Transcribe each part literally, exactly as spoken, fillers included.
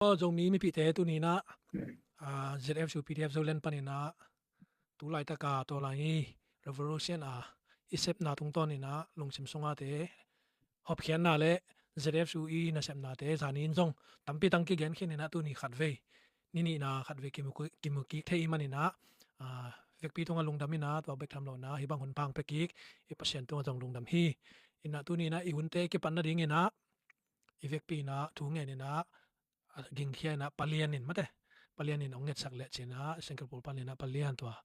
Aw, Zomi mipite, tuni in ah, ah, Z F U P D F Zoland panin ah, tu laitaka tua lai hi revolution a i sepna tungtawn in ah lungsim sunga te hopkhiatna le Z F U i nasepnate zani in zong tampi tang kigen khin in ah, tuni khatvei, ni nihna khatvei kimu, kimu kik thei i manin ah, ah, vekpi tungah lungdam in ah, tua bek tham lo in ah hih bang hun pha hong pia kik i Pasian tungah zong lungdam hi. In ah tuni in ah i hunte kipan nading in ah i vekpi in ah thu ngen in ah, a, gingkhia in ah Pa Lian in mate, Pa Lian in hong ngetsak leh ci in ah, Singapore panin ah Pa Lian, tua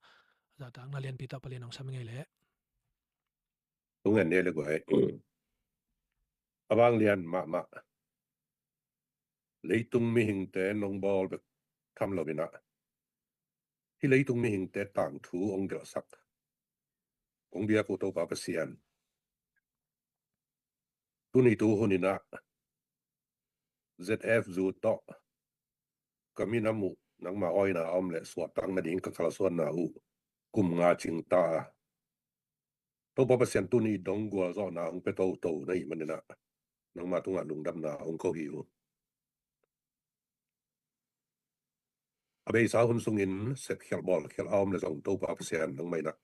zahtakna lianpi tawh Pa Lian hong sam ngei leh. Hong ngen ni le guai. A vang lian mahmah. Leitung mihingte nong bawl bek tham lo in ah, hih leitung mihingte tangthu hong gelhsak, hong biak uh Topa Pasian, tuni tu hun in ah Z F U tawh ka min a muh, nangma awina a om leh suahtak nading ka kalsuanna uh kum nga cing ta a, Topa Pasian, tuni dong gualzawhna hong pia toto na hih manin ah nangma tungah lungdamna hong ko hi uh. A beisa hun sungin sepkhial bawlkhial a om leh zong, Topa Pasian, nangmah in ah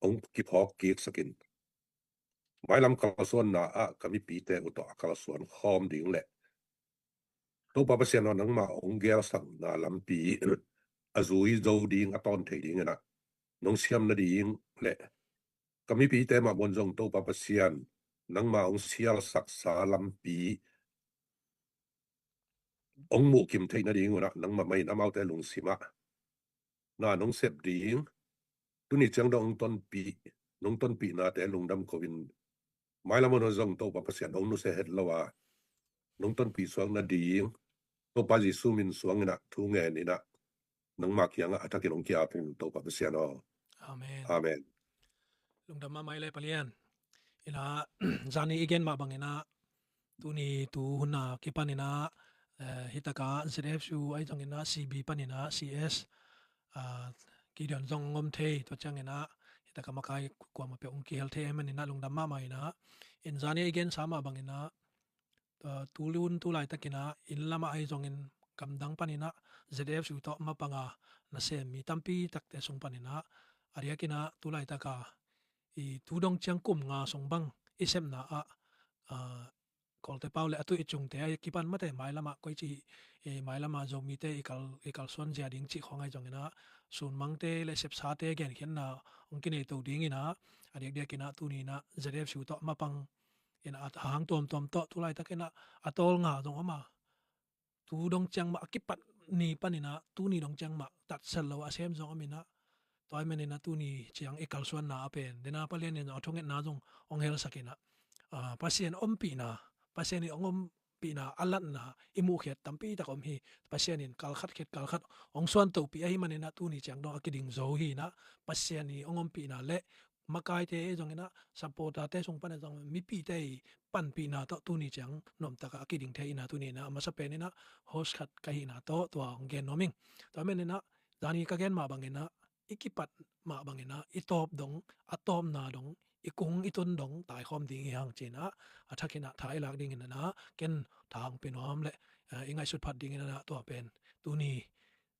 hong kiphawk kiksak in, mailam kalsuanna ah ka mipite uh tawh a kalsuan khawm ding leh, Topa Pasian aw, nangmah hong gelsakna lampi a zui zo ding, a tawn thei ding in ah nong siam nading leh, ka mipite mah muan zong, Topa Pasian, nangmah hong sialsaksa lampi hong muhkim theih nading un ah nangmah mah in amaute lungsim ah na nong sep ding, tuni ciang dong hong tonpih, nong tonpihnate lungdam ko in, mailam hun ah zong, Topa Pasian, hong nusia het lo a nong tonpih suak nading, Topa Jesu min suang in ah thu ngen in ah, nangma kiangah a thakin hong ki-ap ing, Topa Pasian aw. Amen. Amen. Lungdam mahmah i le, Pa Lian. In ah, zani i gen mah bangin ah, tuni tu hun a kipan in ah, eh, hih takah Z F U ahi zongin ah, C B panin ah, C S, ah, Gideon zong hong om thei, tua ciangin ah hih takah makai kuamah peuh hong kihel thei ahih manin ah lungdam mahmah in ah, in zani i gensa mah bangin ah, ah, tu lun tu laitakin ah inn lamah ahi zongin gamdang panin ah Z F U tawh mapang a nasem mi tampi takte sung panin ah, a diakin ah tu laitaka i tu dong ciang kum nga sung bang i sepna ah, ah, Kawlte pau le a tuih cungte a kipan mate, mailamah koici, eh, mailamah Zomite i kal, i kalsuan zia ding cih khawng ahi zongin ah, sunmangte le sepsate genkhiatna hong kinei to dingin ah, a diakdiakin ah tuni in ah Z F U tawh mapang in ah, a hang tuamtuam tawh tu laitakin ah a tawlnga zong om a, tu dong ciang mah a kipat ni panin ah tuni dong ciang mah tatsel lo a sem zong om in ah, tua ahih manin ah tuni ciang i kalsuanna ah pen, den a Pa Lian in a thungetna zong hong helsak in ah, ah, Pasian ompihna, Pasian in hong ompihna a latna i muhkhiat tampi tak om hi. Pasian in kalkhat khit kalkhat hong suantohpih ahih manin ah tuni ciang dong a kiding zo hi in ah, Pasian in hong ompihna le makaite zongin ah, supporterte sung pan zong mipite i panpihna tawh tuni ciang nuamtak a kiding thei in ah, tuni in ah a masa pen in ah host khat ka hihna tawh tua hong gen nuam ing. Tua ahih manin ah zani ka gen mah bangin ah, i kipat mah bangin ah, i tawp dong, a tawpna dong, i kung i tun dong taikhawm ding hi hang ci in ah, a thakin ah tha i lak dingin ah, ken tha hong pia nuam le, eh, i ngaihsut phat dingin ah tua pen tuni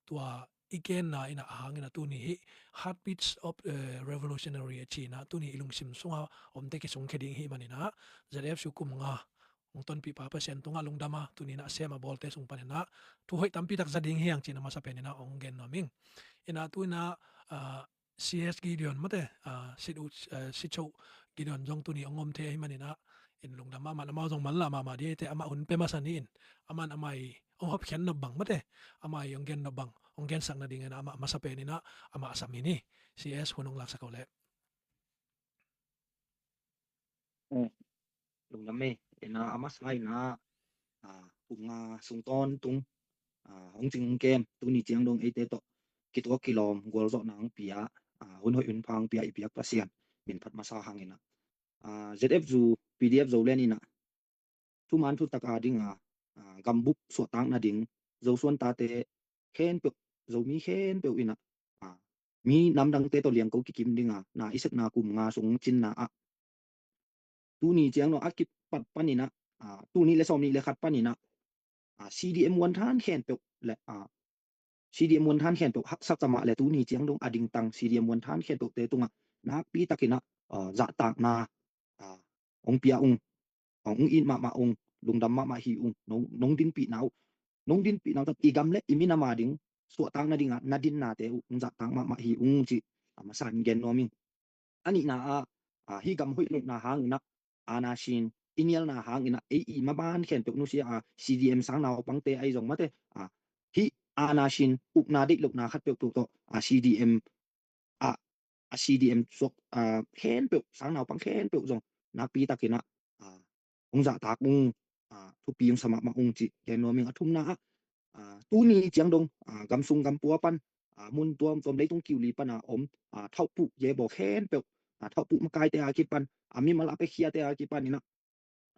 tua i genna in ah a hangin ah tuni hih Heartbeats of, eh, Revolutionary a ci in ah tuni i lungsim sunga omte kisungkhia ding hi manin ah, Z F U kum nga hong tonpihpa Pasian tungah lungdam a, tuni in ah a sem a bawlte sung panin ah thu hoih tampi tak za ding hi hang ci in ah masa pen in ah hong gen nuam ing. In ah tu in ah, ah, C S Gideon mate, ah, sit u, eh, sit cho Gideon zong tuni hong om thei ahih manin ah, in lungdam mahmah, amau zong manlah mahmah ding hi te, amah hun pia masa ni in, aman amah i hong hopkhiat nop bang mate, amah i hong gen nop bang hong gensak nadingin ah amah masa pen in ah amah sam hi ni. C S, hun hong laksak o leh. Eh, lungdam ei. In ah a masa in ah, ah, kum nga sung tawntung, ah, hong cing hong kem, tuni ciang dong eite tawh kituak kilawm gualzawhna hong pia, ah, hun hoih hun pha hong pia i biak Pasian min phat masa hangin ah, ah, Z F U P D F Zoland in ah thuman thutak a ding a, ah, gambup suahtak nading Zosuan tate khempeuh, Zomi khempeuh in ah, ah, mi namdangte tawh liangko kikim ding a na i sepna kum nga sung cinna ah, tuni ciang dong a kipat panin ah, ah, tul nih le sawmnih le khat panin ah a, C D M vuanthan khempeuh le, a, C D M vuanthan khempeuh haksa kha mah le tuni ciang dong a dingtang C D M vuanthan khempeuhte tungah nakpi takin ah, a, zahtakna, a, hong pia ung, hong it mahmah ung, lungdam mahmah hi ung, nong, nong dinpihna uh, nong dinpihna uh, i gam le i minam a ding suahtak nadingah na dinnate uh hong zahtak mahmah hi ung cih a masa in gen nuam ing. A nihna ah, a, hih gam hoih lohna hangin ah, aana sin i nialna hangin ah, ei i maban khempeuh nusia a, C D M sang naupangte ahi zong mate, a, hih aana sin ukna deih lohna khatpeuh tu tawh, a, C D M, a, a C D M suak, a, khempeuh, sang naupang khempeuh zong nakpi takin ah, a, hong zahtak ung, a, thupi hong sa mahmah ung cih gen nuam ing. A thumna ah, a, tuni ciang dong, a, gamsung gampua pan, a, mun tuamtuam leitung kiuli pan a om, a, thauhpuh yebo khempeuh, a, thauhpuh makaite a kipan, a, mimal a piakhiate a kipan in ah,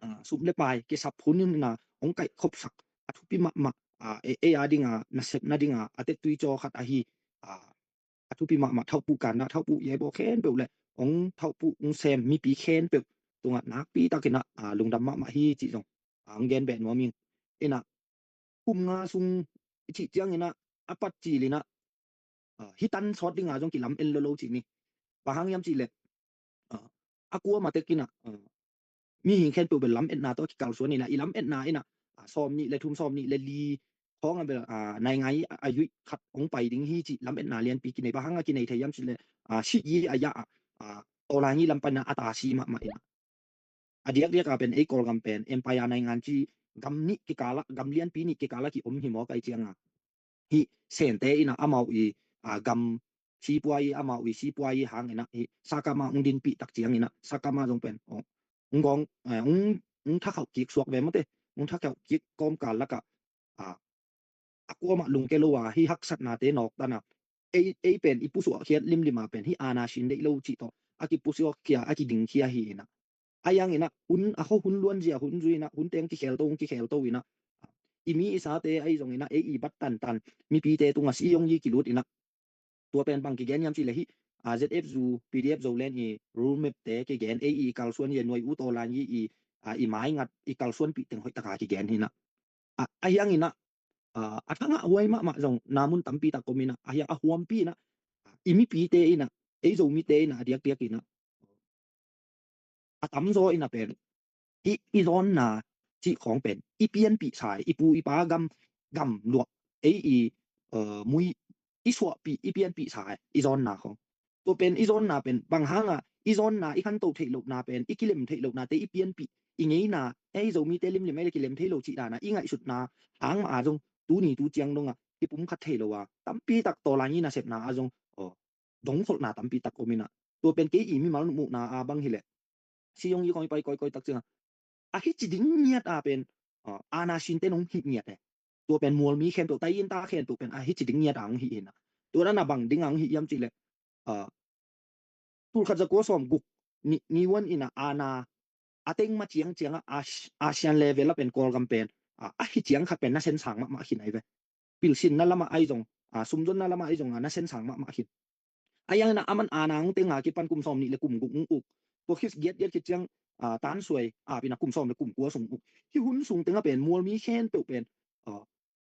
a, sum le pai kisap hun in ah hong kaih khopsak a thupi mahmah, a, ei, ei a ding a nasep nading a, a tettui caw khat ahi, a, a thupi mahmah thauhpuh kan ah, thauhpuh yebo khempeuh le hong thauhpuh hong sem mipi khempeuh tungah nakpi takin ah, a, lungdam mahmah hi cih zong, a, hong gen beh nuam ing. In ah kum nga sung i cih ciangin ah, a pat cil in ah, a, hih tan sawt ding a zong kilam en lo lo cih ni. Bang hang hiam cih leh, a, a kuamah tek in ah, a, mihing khempeuh bel lam etna tawh kikalsuan in ah, i lam etna in ah, a, sawm nih le thum, sawm nih le li khawng a bel, a, naingai a, a yuih khat hong pai ding hi cih lam etna lianpi kinei. Bang hang a kinei thei hiam cih leh, a, sih yi a yah a, a, tawlai ngi lam pan a, a ta si mahmah in ah, a diakdiak a pen ei Kawlgam pen empire naingan ci gam nih kikal ah, gam lianpi nih kikal ah ki om hi maw kai ciang a, hih Sente in ah amau i, a, gam sipuai, amau i sipuai hang in ah hih Sakama hong dinpih tak ciang in ah Sakama zong pen, oh, hong gawng, eh, hong, hong thakhauh kik suak ve mate, hong thakhauh kik kawmkal lakah, a, a kuamah lungke lo a, hih haksatnate nawktan a, ei, ei pen i pusuah khiat limlim a pen hih aana sin deih lo cih tawh a kipusuah khia, a kiding khia hi in ah. A hiang in ah hun, a kho hun luanzia hun zui in ah, hun teng kikhel to, kikhel to in ah, i mi i sate ahi zong in ah, ei i bat tantan mipite tungah siyong yi kilut in ah, tua pen bang kigen hiam cih leh hih, a, Z F zu, P D F Zoland i rule map te kigen, ei i kalsuan ye nuai u tawlan yi i, a, i maingat i kalsuanpih teng hoih taka kigen hi in ah. A, a hiang in ah, a, a thangah huai mahmah zong na mun tampi tak om in ah, a hiang a huampi in ah, i mipite in ah, ei Zomite in ah, a diakdiak in ah, a tamzaw in ah pen, i, i zawnna cih khawng pen i pianpih sai, i pu i pa gam, gam luak, ei i, eh, mui i suahpih, i pianpih sai, i zawnna khawng. Tua pen i zawnna pen bang hang a, i zawnna, i khanto theih lohna pen, i kilem theih lohnate i pianpih, i ngeina, ei Zomite limlim ei le kilem thei lo cih dan a i ngaihsutna hang mah a zong tuni tu ciang dong a kipumkhat thei lo a, tampi tak tawlan i nasepna a zong, aw, dongkholhna tampi tak om in ah. Tua pen kei i mimal muhna a bang hi leh, siyong yi kong i pai kawikawi tak ciang a, a hi ci ding ngiat a pen, a, aana sinte nong hih ngiat e. Tua pen mualmi khempeuh, tai in ta khempeuh pen a hi ci ding ngiat a hong hih in ah. Tua dan a bang ding a hong hih hiam cih leh, a, tulkhat zakua sawm guk ni, ni wan in ah aana a teng ma ciang ciang a, a, ASEAN level a pen Kawlgam pen, a, a hi ciang khat pen nasen sang mahmah khin ai ve. Pilsinna lamah ahi zong, a, sumzonna lamah ahi zong, a, nasen sang mahmah khin. A hiang in ah aman aana hong teng a kipan kum sawm nih le kum guk hong uk. Tua khit giat giat khit ciang, a, tansuai, a, pi in ah kum sawm le kum kua sung uk. Hih hun sung teng a pen mualmi khempeuh pen, a,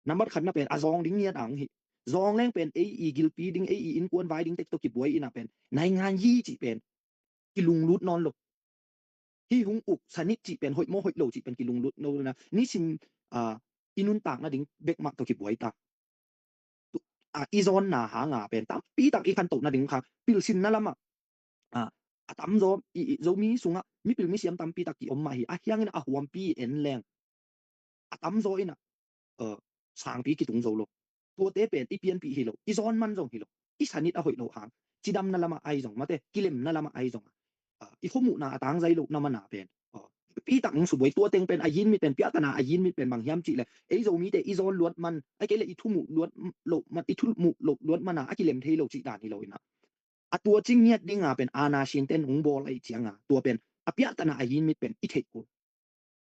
nambat khatna pen a zawng ding ngiat a hong hih. Zawng leng pen ei i gilpi ding, ei i innkuan vai ding tek tawh kibuai in ah pen naingan yi cih pen kilunglut nawn lo. Hih hong uk sanit cih pen hoih maw hoih lo cih pen kilunglut nawn lo in ah, nisim, a, i nuntakna ding bek mah tawh kibuai ta. Tu, a, i zawnna hang a pen tampi tak i khantohna ding kha, pilsinna lamah, a, a tamzaw i, i Zomi sungah mipil misiam tampi tak ki om mah hi. A hiang in ah a huampi en leng, a tamzaw in ah, a, sangpi kitung zo lo. Tuate pen i pianpih hi lo, i zawn man zong hi lo, i sanit a hoih loh hang, cidamna lamah ahi zong mate, kilemna lamah ahi zong, a, i khomuhna a tangzai lohna man a pen, a, pi tak hong subuai. Tua teng pen a yinmit pen, piahtana a yinmit pen bang hiam cih leh, ei Zomite i zawn luat man, a kei leh i thumuh luat loh man, i thumuh loh luat man a, a kilem thei lo cih dan hi lo in ah. A tua ci ngiat ding a pen aana sinte in hong bawl ahih ciang a, tua pen a piahtana a yinmit pen i theih kul.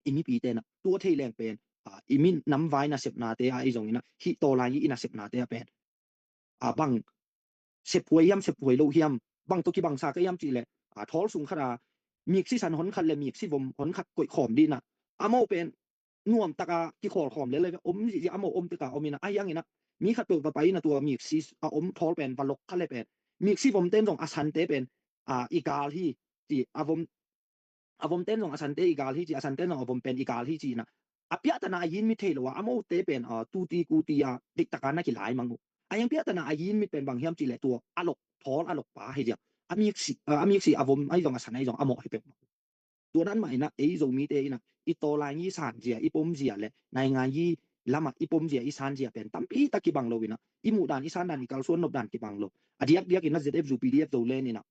I mipite in ah tua thei leng pen, a, i minam vai nasepnate a ahi zong in ah, hih tawlan i nasepnate a pen, a, bang sephuai hiam, sephuai lo hiam, bang tawh kibangsa ka hiam cih leh, a, thawl sung khat a miksi san hon khat le miksi vom hon khat koih khawm dih in ah, amau pen nuam taka kikhawlkhawm lel ve, om zihziah a mawh om tek a om ina, a hiang ina mi khat peuh va pai ina tua miksi a om thawl pen va lok kha le pen miksi vom ten zong a sante pen a i gal hi ci, a vom a vom ten zong a sante i gal hi ci, a san ten zong a vom pen i gal hi ci ina, a piahtana a yin mi thei lo a, a mote pen a tuti kuti a diktaka na kilai mang uh. A hiang piahtana a yin mi pen bang hiam ci le tua a lok thawl a lok pa hi ziang, a miksi a miksi a vom ai zong a san ai zong a mawh hi pek mang uh. Tua nan mah ina ei Zomite ina i tawlai ngi sanzia i pomzia le naingan yi lama i pomzia i sanzia pen tampi tak kibang lo ina, i muhdan i sandan i kalsuan nopdan kibang lo. A diakdiak ina Z F Zu P D F Zolen ina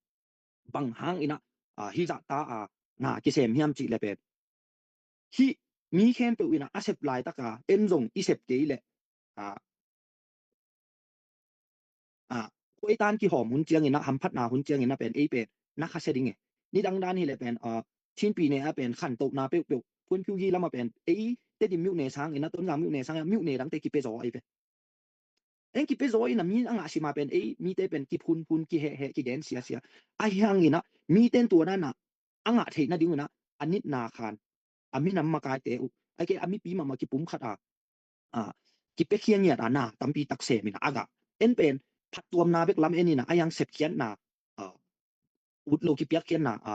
bang hang ina a hi zahta a na kisem hiam cih le pen hi mi khempeuh ina a sep laitaka en zong i sep kei le a a koitan kihawm hun ciang ina hamphatna hun ciang ina pen ei pen na khasia ding e. Nidang dan hi le pen a Chinpi ne a pen khantohna peuhpeuh Puanphiu yi lama pen ei Tedim miuh ne sang ina Tonzang miuh ne sang miuh ne dangte kipia zaw ai ve. Eng kipia zaw ina mi a ngah sima pen ei mite pen kiphunphun kihehheh kigen siasia. A hiang ina miten tua dana a ngah theih nading ina a nitna khan a minam makaite uh a ke a mipi mahmah kipum khat a a kipia khiangiat a na tampi tak sem ina a gah en pen phattuamna bek lam en ina a hiang sepkhiatna a ut lo kipiakkhiatna a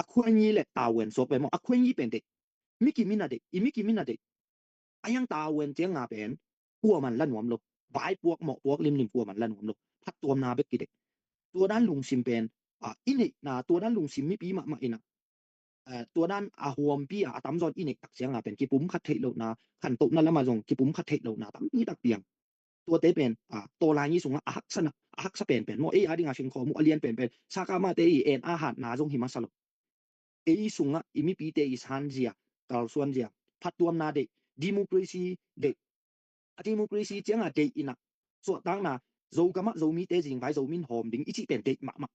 a khuaini le tauen suak pen maw a khuaini pen dek mi kimin a dek i mi kimin a dek a hiang tauen cianga pen kuaman la nuam lo. Vaipuak mawhpuak limlim kuaman la nuam lo. Phattuamna bek kidek. Tua dan lungsim pen a i neihna tua dan lungsim mipi mahmah ina a tua dan a huampi a a tamzawn i neih tak cianga pen kipum khat theih lohna khantohna lama zong kipum khat theih lohna tampi tak piang. Tuate pen a tawlai ngi sungah a haksana a haksa penpen maw ei a dinga hingkhawm uh a lian penpen sakama te i en a hatna zong hi masa lo. Ei sungah i mipite i sanzia kalsuanzia phattuamna deih democracy deih a democracy cianga deih ina suahtakna Zogamah Zomite zingvai Zomin hawm ding i cih pen deih mahmah.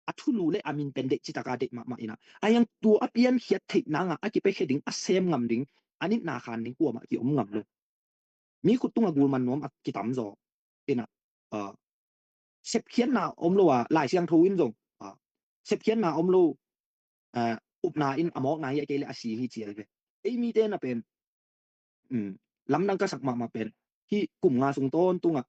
A thulu le a min pen deih citaka deih mahmah ina a hiang tua a piankhiat theih nanga a kipekhia ding a sem ngam ding a nitna khan ding kuamah kiom ngam lo. Mi khut tunga gulman nuam a kitam zaw ina a sepkhiatna om lo a Lai Siangtho in zong a sepkhiatna om lo a upna in a mawkna hi a kei le a si hi cial ve. Ei mite na pen um lamdang ka sak mahmah pen hi kum nga sung tawn tunga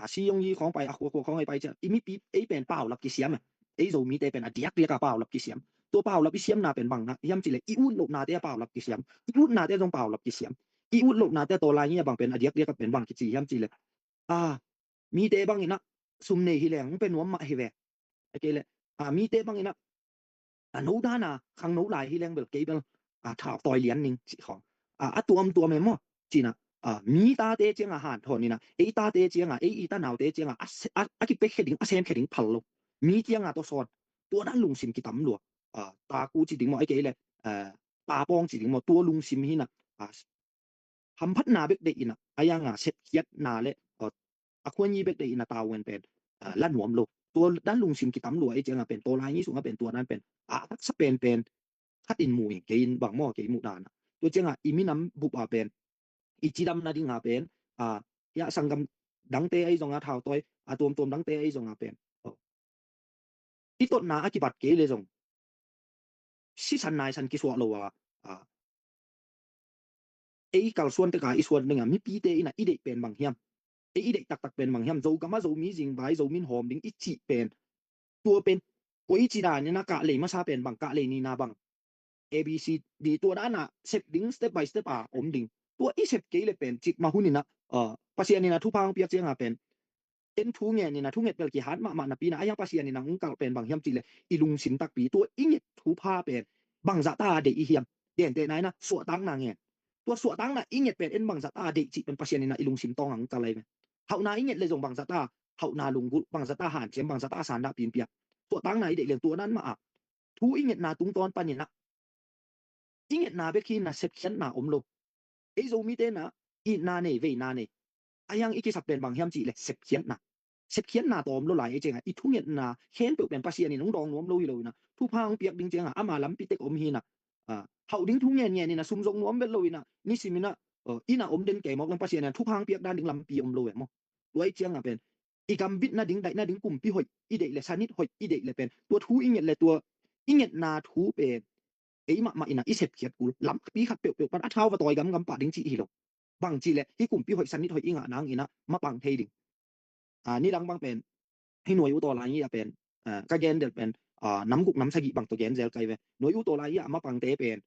a si yong yi khawng pai a khua khua khawng ei pai cia i mipi ei pen paulap kisiam a ei Zomite pen a diakdiak a paulap kisiam. Tua paulap i siamna pen bang hiam cih le i ut lohnate a paulap kisiam. I utnate zong paulap kisiam. I ut lohnate a tawlai ngi a bang pen a diakdiak a pen bang kici hiam cih le a mite bang ina sum nei hi leng pen nuam mah hi ve. A kei le a mite bang ina a no dana khangno lai hi leng bel kei bel a thau tawi lian ning cih khawng a a tuamtuam em maw cina a mi tate cianga hanthawn ina ei tate cianga ei i tanaute cianga a se- a a kipekhia ding a semkhia ding phal lo. Mi cianga tawsawn tua dan lungsim kitam lua a taku ci ding maw a kei le a tapawng ci ding maw tua lungsim hina a hamphatna bek deih ina a hianga sepkhiatna le a khuani bek deih ina tauen pen a la nuam lo. Tua dan lungsim kitam lua ei cianga pen tawlai ngi sunga pen tua dan pen a taksa penpen khat in mu in kei in bang maw kei muh dana tua cianga i minam bup a pen i cidam nadinga pen a hiah sanggam dangte ei zonga thautawi a tuamtuam dangte ei zonga pen i totna a kibat kei le zong sisan naisan kisuah lo a a ei kalsuan teka i suan dinga mipite ina i deih pen bang hiam? Ei i deih taktak pen bang hiam? Zogama Zomi zingvai Zomin hawm ding i cih pen tua pen koi ci dan ina kahlei masa pen bang kahlei nina bang A B C D tua dana sep ding step by step a om ding. Tua i sep kei le pen cik mahun ina a Pasian ina thupha hong piak cianga pen en thu ngen ina thunget bel kihat mahmah napi ina a hiang Pasian ina hong kalh pen bang hiam cih le i lungsim takpi tua i nget thupha pen bangzahta deih i hiam? Gentehna ina suahtakna ngen tua suahtakna i nget pen en bangzahta deih cih pen Pasian ina i lungsim tawng hong kalh ai ve. Hauhna i nget le zong bangzahta hauhna lunggulh bangzahta hanciam bangzahta sandah pinpiak suahtakna i deih leng tua nan mah a thu i ngetna tungtawn pan ina i ngetna bek hi na sepkhiatna om lo. Ei Zomite na itna nei veina nei a hiang i kisak pen bang hiam cih le sepkhiatna. Sepkhiatna tawm lo lai ei cianga i thungetna khempeuh pen Pasian in hong dawng nuam lo hi lo ina thupha hong piak ding cianga ama lampi tek om hi na a hauh ding thu ngen ngen ina sum zong nuam vet lo ina nisim ina ina om den kei mawk lang Pasian in thupha hong piak dan ding lampi om lo e maw? Tua ei cianga pen i gambit nading daih nading kumpi hoih i deih le sanit hoih i deih le pen tua thu i nget le tua i ngetna thu pen ei mahmah in ah i sepkhiat kul, lampi khat peuhpeuh pan a thau va tawi gamgam pah ding cih hi lo. Bang cih leh hih kumpi hoih sannit hoih i ngah nang in ah mapang thei ding. A, nidang bang pen hih nuai u tawlai i a pen, a, ka gen del pen, a, nam guk nam sagih bang tawh gen zel kai ve. Nuai u tawlai i a mapangte pen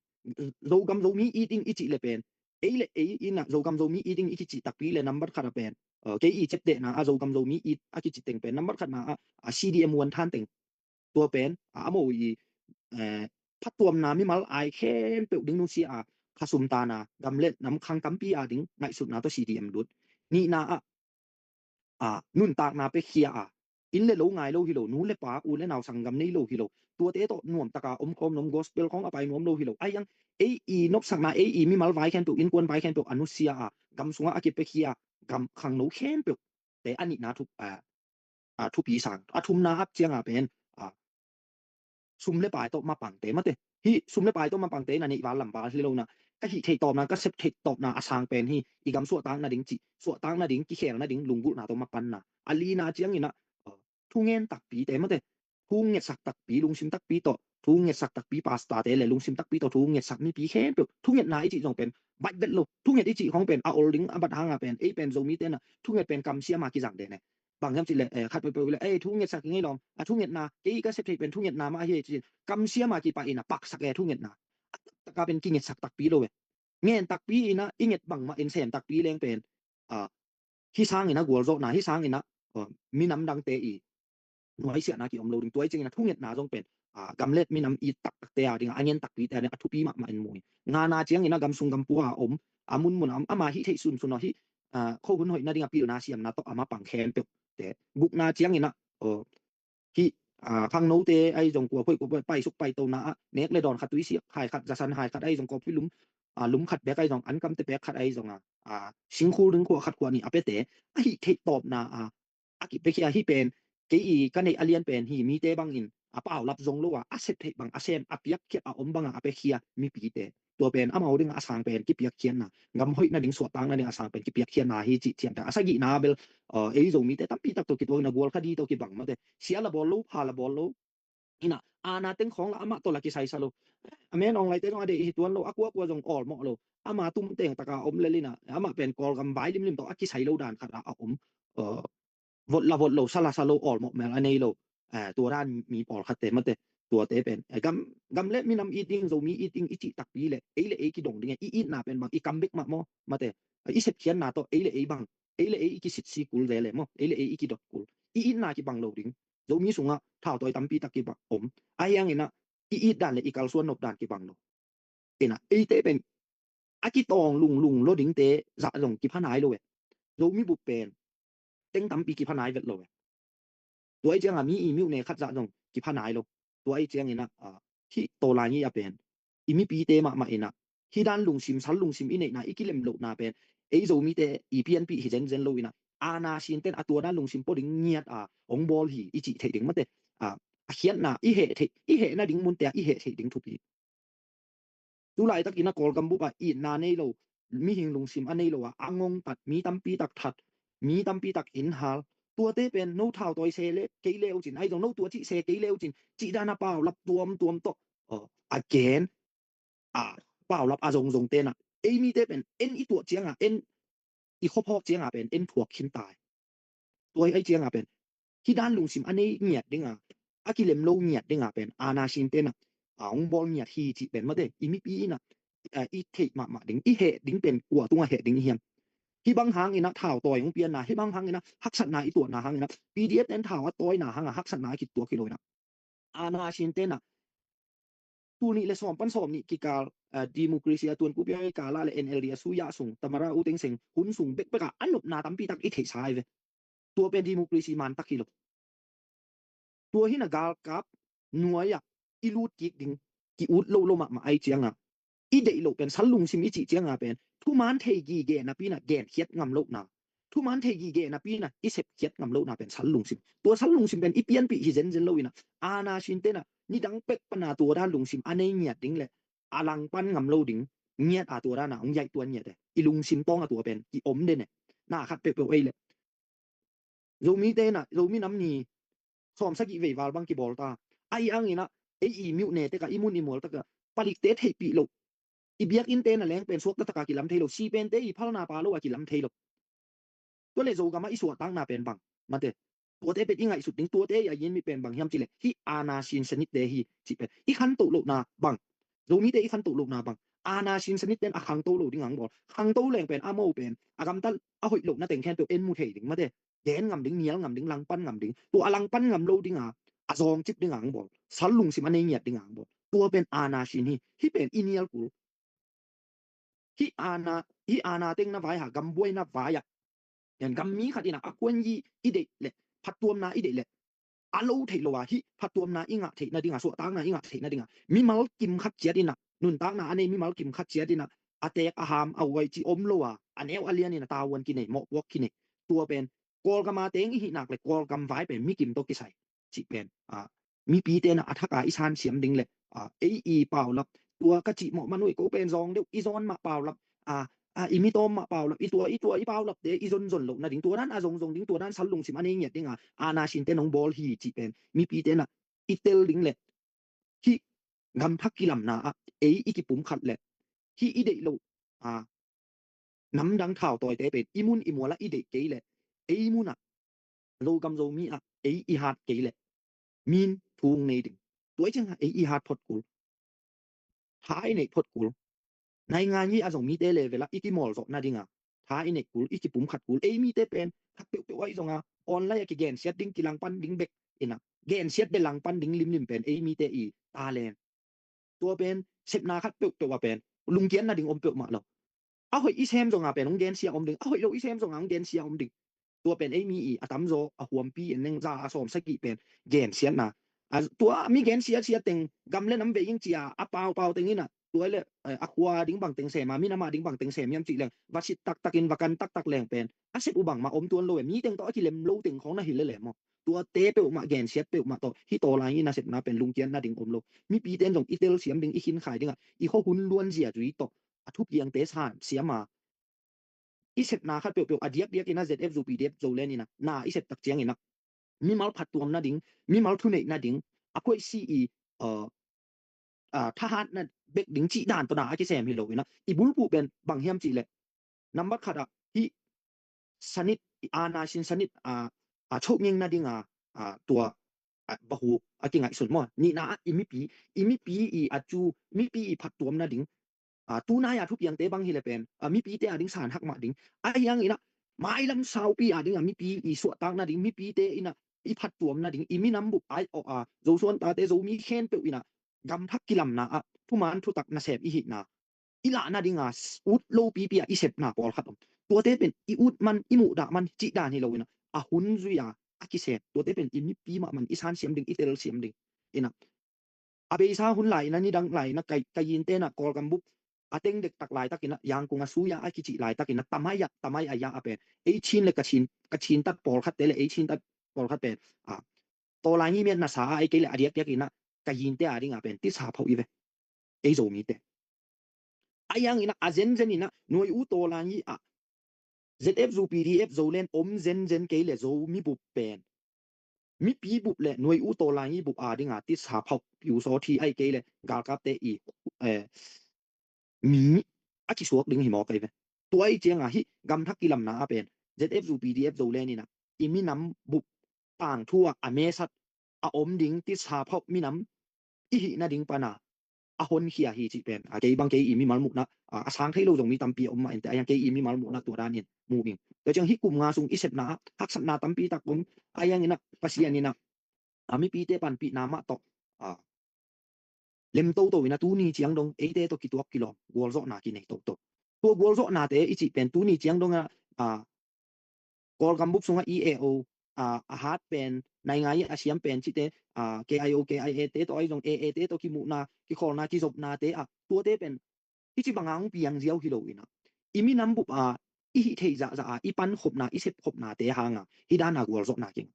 Zogam Zomi it ding i cih leh pen, ei le ei in ah Zogam Zomi it ding i kicih takpi leh nambat khat a pen, a, kei i ceptehna a Zogam Zomi it a kicih teng pen nambat khatna a, a, C D M Vuanthan teng. Tua pen a, a mo i, eh, phattuamna mimal ai khempeuh ding nusia a, khasum tana gam le nam khang tampi a ding ngaihsutna tawh C D M lut. Nihna a, a, nuntakna pekhia a, inn le lo ngai lo hi lo, nu le pa, u le nau sanggam nei lo hi lo, tuate tawh nuamtaka om khawm nuam, gospel khawng a pai nuam lo hi lo. Ai ang, ei i nopsakna, ei i mimal vai khempeuh, innkuan vai khempeuh a nusia a, gam sungah a kipekhia gam khangno khempeuh te a nihna thup, a, a, thupi sang. A thumna ap cianga pen, a, sum le pai tawh mapangte mate. Hih sum le pai tawh mapangte in a neih val lam val hi lo na, ka hih theih tawpna, ka sep theih tawpna a sang pen hi. I gam suahtak nading cih, suahtak nading, kikhel nading lunggulhna tawh mapanna. A lina ciangin a, a, thungen takpite mate. Thu ngetsak takpi, lungsim takpi tawh thu ngetsak takpi, pastorte le lungsim takpi tawh thu ngetsak mipi khempeuh. Thungetna i cih zong pen baih vet lo. Thunget i cih khawng pen a ol ding a bat hanga pen, ei pen Zomite na thunget pen kamsiama kizang de ne. Bang hiam cih leh, eh, khat peuhpeuh leh, eh, thungetsak i ngei lawm. A thungetna, kei ka sep theih pen thungetna mah hi ci. Kamsiama kipah in a paksak e thungetna. A taktaka pen kingetsak takpi lo e. Ngen takpi in a, i nget bangmah in sem takpi leng pen, a, hih sangin a gualzawhna, hih sangin a, a, minam dangte i nuaisiahna kiom lo ding. Tua i ciangin a thungetna zong pen, a, gam le minam i taktakte a ding a, a ngen takpite a ding a thupi mahmah in mu hi. Ngana ciangin a gam sung gam pua a om, a munmun a om, ama hih theih sunsun aw hih, a, khuahun hoih nading a pilna siamna tawh a mapang khempeuhte. Gukna ciangin a, a, hih, a, khangnote ahi zong kua phoih kua phoih paisuk paitona a nek le dawn khat tuisiak hai khat zasan hai khat ahi zong kawpi lum, a, lum khat bek ahi zong ankamte bek khat ahi zong a, a, singkhul ding khua khat khua nih a pete a hih theih tawpna a, a kipiakhia hih pen kei i ka neih a lian pen hi mite bangin a paulap zong lo a, a sep theih bang a sem a piakkhiat a om banga a piakhia mipite. Tua pen amau ding a sang pen kipiakkhiatna, gam hoih nading suahtak nading a sang pen kipiakkhiatna hi cih thiamta. A sagihna bel, a, ei Zomite tampi tak tawh kituak in a gual kha di tawh kibang mate. Sia la bawl lo, pha la bawl lo. Ina, ana teng khawng la amah tawh la kisaisa lo. A men awng laite zong a deih hi tuan lo, a kuakua zong awlmawh lo. Ama tum teng taka om lel ina, amah pen Kawlgam vai limlim tawh a kisai lo dan khat a, a om. A, vot la vot lo, sa la sa lo, awlmawh mel a nei lo. A, tua dan mi pawlkhatte mate, tuate pen. A, gam, gam le minam it ding, Zomi it ding, i cih takpi le, ei le ei kidong ding, i itna pen bang, i kam bek mah maw, mate. A, i sepkhiatna tawh, ei le ei bang, ei le ei i kisitsi kul ve le maw, ei le ei i kidot kul. I itna kibang lo ding. Zomi sungah thautawi tampi tak kibang om. A hiang ina, i it dan le i kalsuan nop dan kibang lo. Ina, eite pen a kitawng lunglung lo dingte zah zong kipha nai lo e. Zomi bup pen teng tampi kipha nai vet lo e. Tua i cianga mi i miuhne khat zah zong kipha nai lo. Tua i ciangina, a, hih tawlai i a pen i mipite mahmah ina, hih dan lungsim, sal lungsim i neihna, i kilem lohna pen ei Zomite i pianpih hi zenzen lo ina, ana sinten a tua dan lungsim pua ding ngiat a ong bawl hi i cih theih ding mate. A, a khiatna i heh theih, i heh nading munte a i heh theih ding thupi. Tu laitak ina Kawlgam bup a itna nei lo, mihing lungsim a nei lo a, a ngongtat, mi tampi tak that, mi tampi tak inhal. Tuate pen no thautawi se le kei le uh cin, ai zong no tua cih se kei le uh cin, cih dan a paulap tuamtuam tawh, a, a gen, a, paulap a zongzong tena. Ei mite pen en i tuah cianga, en i khuaphawk cianga pen en thuak khin tai. Tua hi ai cianga pen hih dan lungsim a nei ngiat dinga, a kilem lo ngiat dinga pen ana sintena a hong bawl ngiat hi cih pen mate, i mipi ina, a, i theih mahmah ding, i heh ding pen kua tunga heh ding i hiam? Hih bang hangina thau tawi hong pianna, hih bang hangina haksatna i tuahna hangina, P D F ten thau a tawina hanga haksatna a kituak hi lo ina, ana sintena tul nih le sawm pan sawm nih kikal, a, democracy a tuankup i kala le N L D a suya sung, Tamara u Thein Sein hun sung bekbeka a nopna tampi tak i theihsa hi ve. Tua pen democracy man tak hi lo. Tua hina galkap nuai-ah i lut kik ding ki-ut lo lo mahmah ai cianga, i deih loh pen sal lungsim i cih cianga pen thuman thei gige napi ina genkhiat ngam lohna, thuman thei gige napi ina i sepkhiat ngam lohna pen sal lungsim. Tua sal lungsim pen i pianpih hi zenzen lo ina, ana sintena nidang pek pana tua dan lungsim a nei ngiat ding le a langpan ngam lo ding ngiat a tua dana hong yaih tuan ngiat e. I lungsim tawnga tua pen i om den e. Na khat peuhpeuh ei le Zomite ina, Zomi nam ni sawm sagih vei val bang kibawl ta. Ahi hangina ei i miuhne teka, i mun i mual teka Palikte theihpih loh, i biakinnte na leng pen suakta taka kilam thei lo, si pente i phalna pa lo a kilam thei lo. Tua le Zogam ah i suahtakna pen bang, mate, tuate pen i ngaihsut ding, tuate i a yin mi pen bang hiam cih leh, hih aana sin sanitte hi cih pen i khantoh lohna bang, Zomite i khantoh lohna bang, aana sin sanitte in a khangto lo ding ang bawl, khangto leng pen a mo pen a gamtat a hoih lohna teng khempeuh en mu thei ding, mate, gen ngam ding, nial ngam ding, langpan ngam ding, tua a langpan ngam lo ding a, a zawngcip ding ang bawl, sal lungsim a nei ngiat ding ang bawl, tua pen aana sin hi, hih pen i nial kul. Hih aana, hih aana teng na vai ha, gambuai na vai ah, yan gam mi khat in a, a kuan yi i deih leh, phattuamna i deih leh, a lo theih lo a, hih phattuamna i ngah theih nading a, suahtakna i ngah theih nading a, mimal kim khat ciat in a, nuntakna a nei mimal kim khat ciat in a, a teek a ham a uai ci om lo a, a neu a lian in a tavuan kinei, mawhpuak kinei. Tua pen Kawlgam a teng i hih nak leh Kawlgam vai pen mi kim tawh kisai cih pen, a, mipite na a thak a i san siam ding leh, a, ei i paulap, tua ka cih mawh man uh i ko pen zawng deuh, i zawn mah paulap, a, a, i mi tawm mah paulap, i tua, i tua, i paulapte i zonzon loh nading, tua dan a zongzong ding, tua dan sal lungsim a nei ngiat ding a, aana sinte nong bawl hi cih pen mipite na i tel ding leh, hih gamthak kilamna ah ei i kipum khat leh, hih i deih loh, a, namdang thautawite pen i mun i mual ah i deih kei leh, ei mun ah, Zogam Zomi ah ei i hat kei leh, min thung nei ding. Tua i ciang ah ei i hat phot kul, tha i neih phot kul. Naingan yi a Zomite level ah i kimawl zawh nading a, tha i neih kul, i kipum khat kul. Ei mite pen khat peuhpeuh ahi zong a, online ah kigensiat ding, kilangpan ding bek in a, gensiat bek langpan ding limlim pen ei mite i talent. Tua pen sepna khat peuhpeuh a pen lungkiat nading om peuhmah lo. A hoih i sem zong a pen hong gensia om ding, a hoih lo i sem zong a hong gensia om ding. Tua pen ei mi i a tamzaw a huampi en neng za a sawm sagih pen gensiatna. A, tua mi gensiatsiat teng gam le nam vei ing ci a, a paupau teng in a, tua le, eh, a khua ding bang teng sem a, minam a ding bang teng sem hiam cih leng, va sit taktak in, va kan taktak leng pen a sep uh bangmah om tuan lo e, mi teng tawh a kilem lo teng khawng na hi lele maw. Tuate peuhmah gensiat peuhmah tawh hih tawlai in a sepna pen lungkiat nading om lo. Mipite in zong i telsiam ding, i khinkhai ding a, i khuahun luanzia zui tawh a thupiangte san siam a, i sepna khat peuhpeuh a diakdiak in a, Z F U P D F Zoland in a na i sep tak ciangin a, mimal phattuam nading, mimal thuneih nading, a khuaisi i, uh, uh, thahatna bek ding cih dan tawh na a kisem hi lo in a, i bulphuh pen bang hiam cih leh, nambat khat ah hih sanit, i aana sin sanit, uh, uh, chohnging nading a, uh, tua, uh, bahu a kingaihsun maw. Nihna ah i mipi, i mipi i a cu, mipi i phattuam nading, a, tunai a thupiangte bang hi le pen, a, mipite a ding san hak mah ding. A hiang in a, mailam saupi a ding a, mipi i suahtak nading, mipite in a, i phattuam nading, i minam bup ai awh a, Zosuan tate, Zomi khempeuh in a, gamthak kilamna ah, thuman thutak nasem i hihna, i lah nading a, s-, ut lopipi a, i sepna pawlkhat om. Tuate pen, i ut man, i muhdah man, cih dan hi lo in a, a hun zui a, a kisem. Tuate pen, i mipi mah man, i san siam ding, i tel siam ding. In a, a beisa hun lai in a, nidang lai in a, ka, ka yinte in a, Kawlgam bup a teng dektak laitak in a, Yangkung a sui a, a kicih laitak in a, tamai a, tamai a ya a pen, ei Chin le Kachin, Kachin tat pawlkhatte le ei Chin tat pawlkhat pen, a, tawlai ngi miat na sa a, ei kei le a diakdiak in a, ka yinte a ding a pen tisa phauh i ve, ei Zomite. A hiang in a, a zenzen in a, nuai u tawlai ngi a, Z F U P D F Zoland om zenzen kei le Zomi bup pen, mipi bup le nuai u tawlai ngi bup a ding a tisa phauh, piu saw thi ai kei le galkapte i, eh, mi a kisuak ding hi mawk ai ve. Tua i ciang a hih gamthak kilamna a pen, Z F U P D F Zoland in a, i minam bup tangthu a, a mesat a om ding tisa phauh minam i hih nading pan a, a honkhia hi cih pen, a, kei bang kei i mimal muhna, a, a sang thei lo zong mi tampi a om mah in teh, a hiang kei i mimal muhna tua dan in mu ing. Tua ciang hih kum nga sung i sepna ah haksatna tampi tak om, a hiang in a Pasian in a, a, mipite panpihna mah tawh, a, lem toto in a tuni ciang dong eite tawh kituak kilawm gualzawhna kinei toto. Tua gualzawhnate i cih pen tuni ciang dong a, a, Kawlgam bup sungah E A O, a, a hat pen, naingai a siam pen cihte, a, K I O, K I A te tawh ahi zong A A te tawh kimuhna, kikhawlna, kizopnate, a, tuate pen, hih ci banga hong piang ziau hi lo in a, i minam bup a, i hih theih zahzah a, i pankhopna, i sepkhopnate hang a, hih dan a gualzawhna kingah.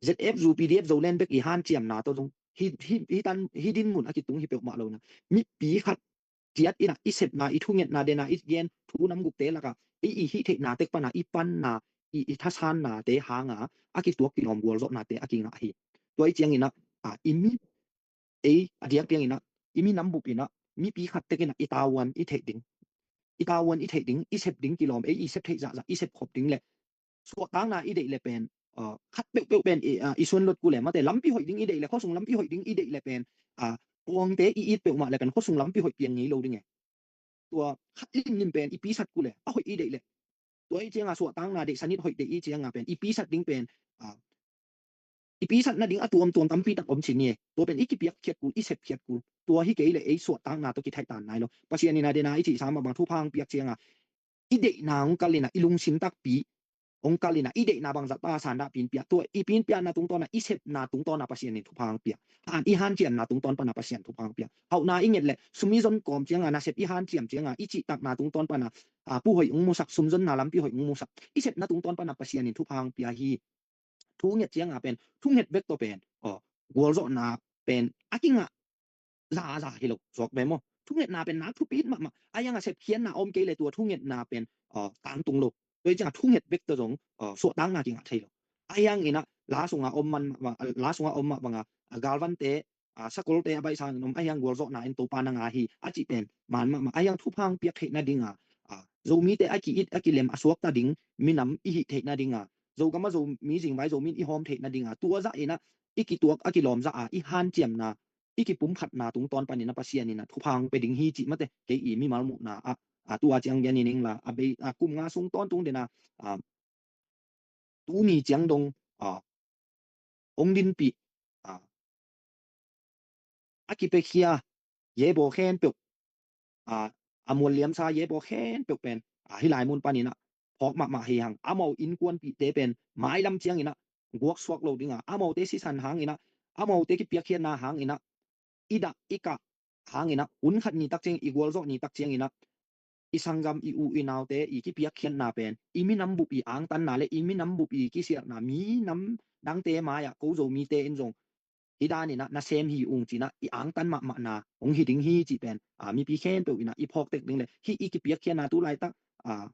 Z F U P D F Zoland bek i hanciamna tawh zong, hih, hih, hih tan, hih dinmun a kitung hi peuhmah lo in a, mipi khat ciat in a, i sepna, i thungetna, den a i gen thu nam gukte lak a, i, i hih theihnate pan a, i panna, i, i thasannate hang a, a kituak kilawm gualzawhnate a kingah hi. Tua i ciang in a, a, i mi, ei, a diakdiak in a, i minam bup in a, mipi khat tekin ah i tavuan i theih ding, i tavuan i theih ding, i sep ding kilawm, ei i sep theih zahzah i sep khop ding le suahtakna i deih le pen, ah, khat peuhpeuh pen i, ah, i suan lot kul e, mate, lampi hoih ding i deih le, khuasung lampi hoih ding i deih le pen, ah, puangte i it peuhmah le pen khuasung lampi hoih piang ngei lo ding e. Tua khat limlim pen i pisat kul e, a hoih i deih le. Tua i cianga suahtakna deih sanit hoih deih i cianga pen i pisat ding pen, ah, i pisat nading a tuamtuam tampi tak om ci ni e. Tua pen i kipiak khiat kul, i sep khiat kul. Tua hi kei le ei suahtakna tawh kithaihtan nai lo. Pasian in a dena i cihsa mah bang thupha hong piak cianga i deihna hong kal in ah, i lungsim takpi hong kal in ah, i deihna bangzah ta sandahpi in pia, tua i pi in piakna tungtawn ah, i sepna tungtawn ah Pasian in thupha hong pia. Han i hanciamna tungtawn pan ah Pasian thupha hong pia. Hauhna i nget le sum i zon kawm cianga, nasep i hanciam cianga, i cihtakna tungtawn pan ah, ah, pu hoih hong musak, sumzonna lampi hoih hong musak. I sepna tungtawn pan ah Pasian in thupha hong pia hi. Thu nget cianga pen, thu nget bek tawh pen, aw, gualzawhna pen a kingah zaza hi lo, suak ve maw. Thu ngetna pen nak thupi mahmah. A hiang a sepkhiatna om kei le tua thu ngetna pen, aw, tangtung lo. Tua hi cianga thu nget bek tawh zong, aw, suahtakna kingah thei lo. A hiang in ah la sunga om man mahmah, la sunga om mah banga, a, galvante, a, sakolte a baihsang in om, a hiang gualzawhna in Topa na ngah hi a cih pen man mahmah. A hiang thupha hong piak theih nadinga, a, Zomite a ki-it a kilem a suakta ding minam i hih theih nadinga, Zogam a Zomi zingvai Zomi in i hawm theih nadinga, tua zah in ah i kituak a kilawm zah a i hanciamna, i kipumkhatna tungtawn panin ah Pasian in ah thupha hong pia ding hi cih mate, kei i mimal muhna ah, a, tua ciang gen in ing la, a bei, a, kum nga sung tawntung den a, a, tuni ciang dong, a, hong dinpih, a, a kipiakhia, ye baw khempeuh, a, a mualliamsa ye baw khempeuh pen, a, hih lai mun panin ah phawk mahmah hi hang. Amau innkuanpihte pen mailam ciangin ah guaksuak lo ding a, amaute sisan hangin ah, amaute kipiakkhiatna hangin ah, i dah i kah hangin ah, hun khat ni tak ciang, i gualzawh ni tak ciangin ah, i sanggam, i u i naute i kipiakkhiatna pen, i minam bup i angtanna le i minam bup i kisialhna, minam dangte mai-ah ko Zomite in zong hih danin ah nasem hi ung ci-in ah i angtan mahmahna hong hi ding hi cih pen, a, mipi khempeuh in ah i phawk tek ding le, hih i kipiakkhiatna tu laitak, a,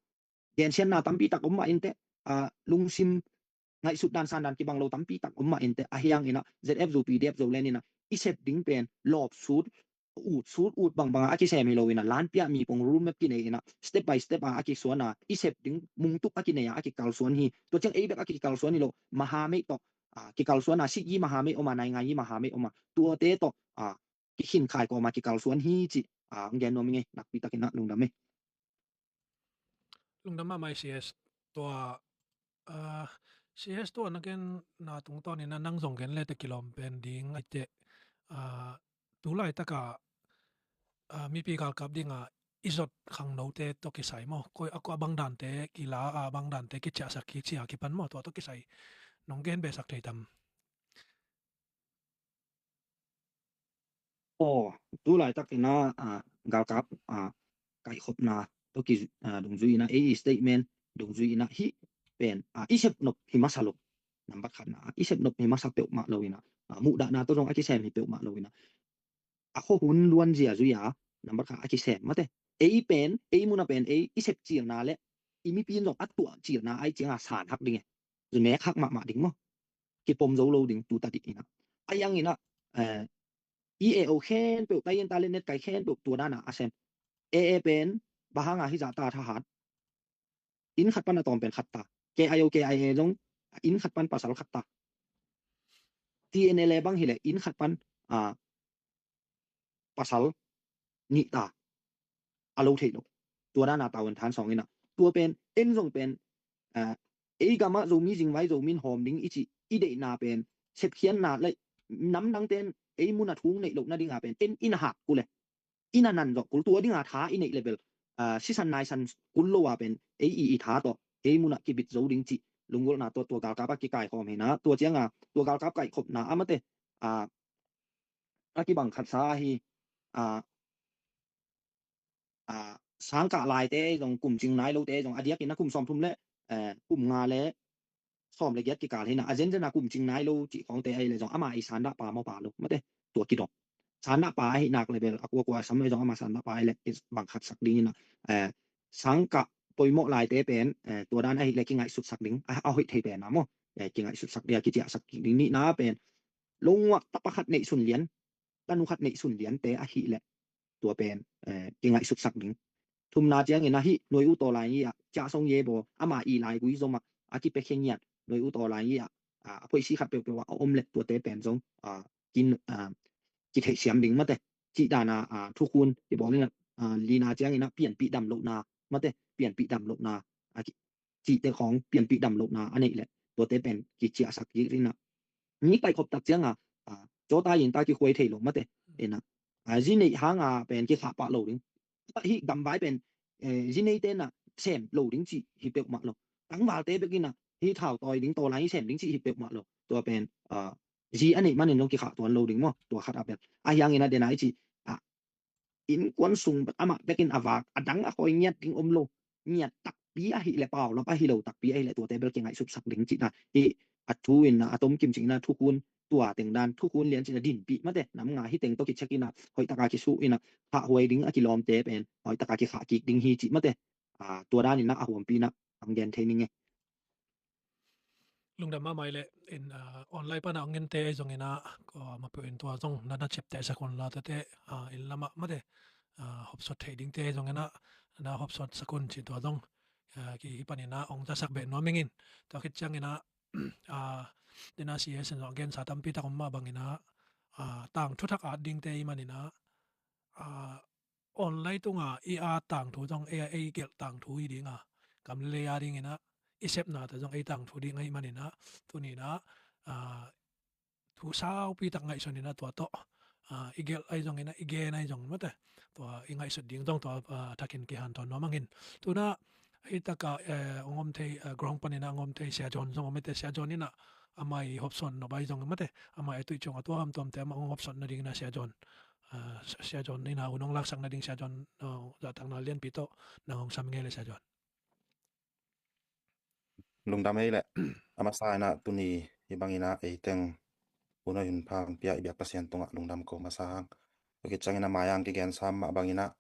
gensiatna tampi tak om mah inteh, a, lungsim ngaihsut dan san dan kibang lo tampi tak om mah inteh, a hiang in ah Z F Zo, P D F Zo len in ah i sep ding pen lawp sut, ut sut, ut bangbang a a kisem hi lo in ah, lanpia mi pong road map kinei in ah, step by step a a kisuan a, i sep ding mungtup a kinei a a kikalsuan hi. Tua ciang ei bek a kikalsuan hi lo, mahameih tawh, a, kikalsuan a, Sikh i mahameih om a, Naingai i mahameih om a, tuate tawh, a, kikhin khai kawm a kikalsuan hi cih, a, hong gen nuam ing ei, nakpi takin ah lungdam ei. Lungdam mahmah ei C S. Tua, a, C S tua na genna tungtawnin ah nang zong gen le teh kilawm pen ding ahih teh, a, tu laitak a, a, mipi galkap ding a i zot khangnote tawh kisai maw, koi a, koi a bang dante kila a, bang dante kiciahsak, kici a kipan maw, tua tawh kisai nong gen besak thei tam? Aw, tu laitak in ah, a, galkap, a, kaihkhopna tawh ki, a, dungzui in ah, ei statement dungzui in ah, hih pen, a, i sep nop hi masa lo. Nambat khatna, a, i sep nop hi masa peuhmah lo in ah, a, muhdahna tawh zong a kisem hi peuhmah lo in ah, a khuahun luanzia zui a, nambat khat a kisem mate. Ei pen, ei mun a pen, ei i sep cilna le i mipi in zong a tuah cilna ahih ciang a san hak ding e. Zu nek hak mahmah ding maw. Kipom zo lo ding tu ta dih in ah. A hiang in ah, eh, i e o khempeuh, tai in ta le net kai khempeuh tua dan a a sem. A A pen, bang hang a hih zah ta thahat. Inn khat pan a tawm pen khat ta. K I O, K I A zong inn khat pan pasal khat ta. T N L A bang hi leh inn khat pan, a, pasal nih ta. A lo thei lo. Tua dan a tavuan than sawng in ah. Tua pen, en zong pen, a, ei gam ah Zomi zingvai Zomi in hawm ding i cih, i deihna pen, sepkhiatna le, namdangte in ei mun a thu hong neih loh nading a pen, en i na hak kul e. I na nan zawh kul, tua ding a tha i neih le bel, a, sisan naisan kul lo a pen, ei i, i tha tawh, ei mun ah kibit zo ding cih, lunggulhna tawh tua galkap a kikaikhawm hi in ah, tua ciang a, tua galkap kaihkhopna a mate, a, a kibang khatsa hi, a, a, sangkah laite zong, kum cing nai lote zong, a diakin a kum sawmthum le, eh, kum nga le sawm le giat kikal hi in ah, a zenzen a kum cing nai lo cih khawngte ahih leh zong ama i sandahpa mawhpa lo, mate, tua kidong. Sandahpa ahih nak le bel a kuakua sam le zong ama sandahpa ahih leh i bang khatsak ding in ah, eh, sangkah poimawh laite pen, eh, tua dan ahih leh kingaihsutsak ding, a, a hoih thei pen a maw, eh, kingaihsutsak ding, a kiciahsak ding. Nihna pen, longuah tapa khat neihsun lian, tanu khat neihsun liante ahih leh, tua pen kingaihsutsak ding. Thumna ciangin ah hih Nuai U Taw Lai Ngi ah Ca Song Ye Baw ama i lai gui zom ah a kipiakhia ngiat Nuai U Taw Lai Ngi ah a phoisi khat peuhpeuh ah a om leh tuate pen zong kitheihsiam ding mate. Cih dana thukhun kibawl in ah lina ciangin ah pianpih damlohna mate, pianpih damlohna cihte khawng pianpih damlohna a neih leh tuate pen kiciahsak kik in ah, mi kaikhop tak cianga cawtai in ta kikhuai thei lo mate. In ah zi neih hanga pen kikhah pah lo ding. Hih gamvai pen zi neite in ah sem lo ding cih hi peuhmah lo. Tangvalte bek in ah hih thau tawi ding, tawlai sem ding cih hi peuhmah lo. Tua pen zi a neih manin zong kikhah tuan lo ding maw, tua khat a pen. A hiangin a dena i ci a innkuan sung amah bekin a vak a dang a khawi ngiat ding om lo. Ngiat takpi ahi leh, paulap ahi lo takpi ahi leh tuate bel kingaihsutsak ding cihna hi. A thu in a tomkim cihna thukhun tua teng dan thukhun lian cihna dinpih mate, nam nga hi teng tawh kichek in ah hoih taka kisuh in ah khahhuai ding a kilawmte pen hoih taka kikhah kik ding hi cih mate. Tua dan in ah a huampi in ah ang gen thei ning e. Lungdam mahmah i leh in online pana ong ngente ahi zongin ah mapeuh in tua zong na na chepteh sakun la tete in lamah mate hopsot thei dingte ahi zongin ah na hopsot sakun cih tua zong ki hi panin ah ong zasak beh nuam ing in. Tua khit ciangin ah dena si hesen zong gensa tampi tak om mah bangin ah tangthu thak at dingte i manin ah online tunga i at tangthu zong ei a ei gelh tangthu hi dinga, kam le a dingin ah i sepna ta zong ei tangthu ding ahi manin ah tuni in ah thu saupi tak ngaihsun in ah tua tawh i gelh ahi zongin ah i gen ahi zong mate tua i ngaihsut ding zong tua thakin kihantawn nuam ang in. Tuna hih taka ong om thei ground panin ah ong om thei Sia John zong om ete. Sia John in ah amah i hopsawn nop ahi zong mate amah i tuih ciang a tua hamtuamte amah ong hopsawn nadingin ah Sia John Sia John in ah un ong laksak nading Sia John zahtakna lianpi tawh nang ong sam ngei le Sia John. Lungdam ei leh a masa in ah tuni hi bangin ah ei teng hun a hun pha pia i biak Pasian tungah lungdam ko masa hang. Tua khit ciangin ah maiang kigen sam mah bangin ah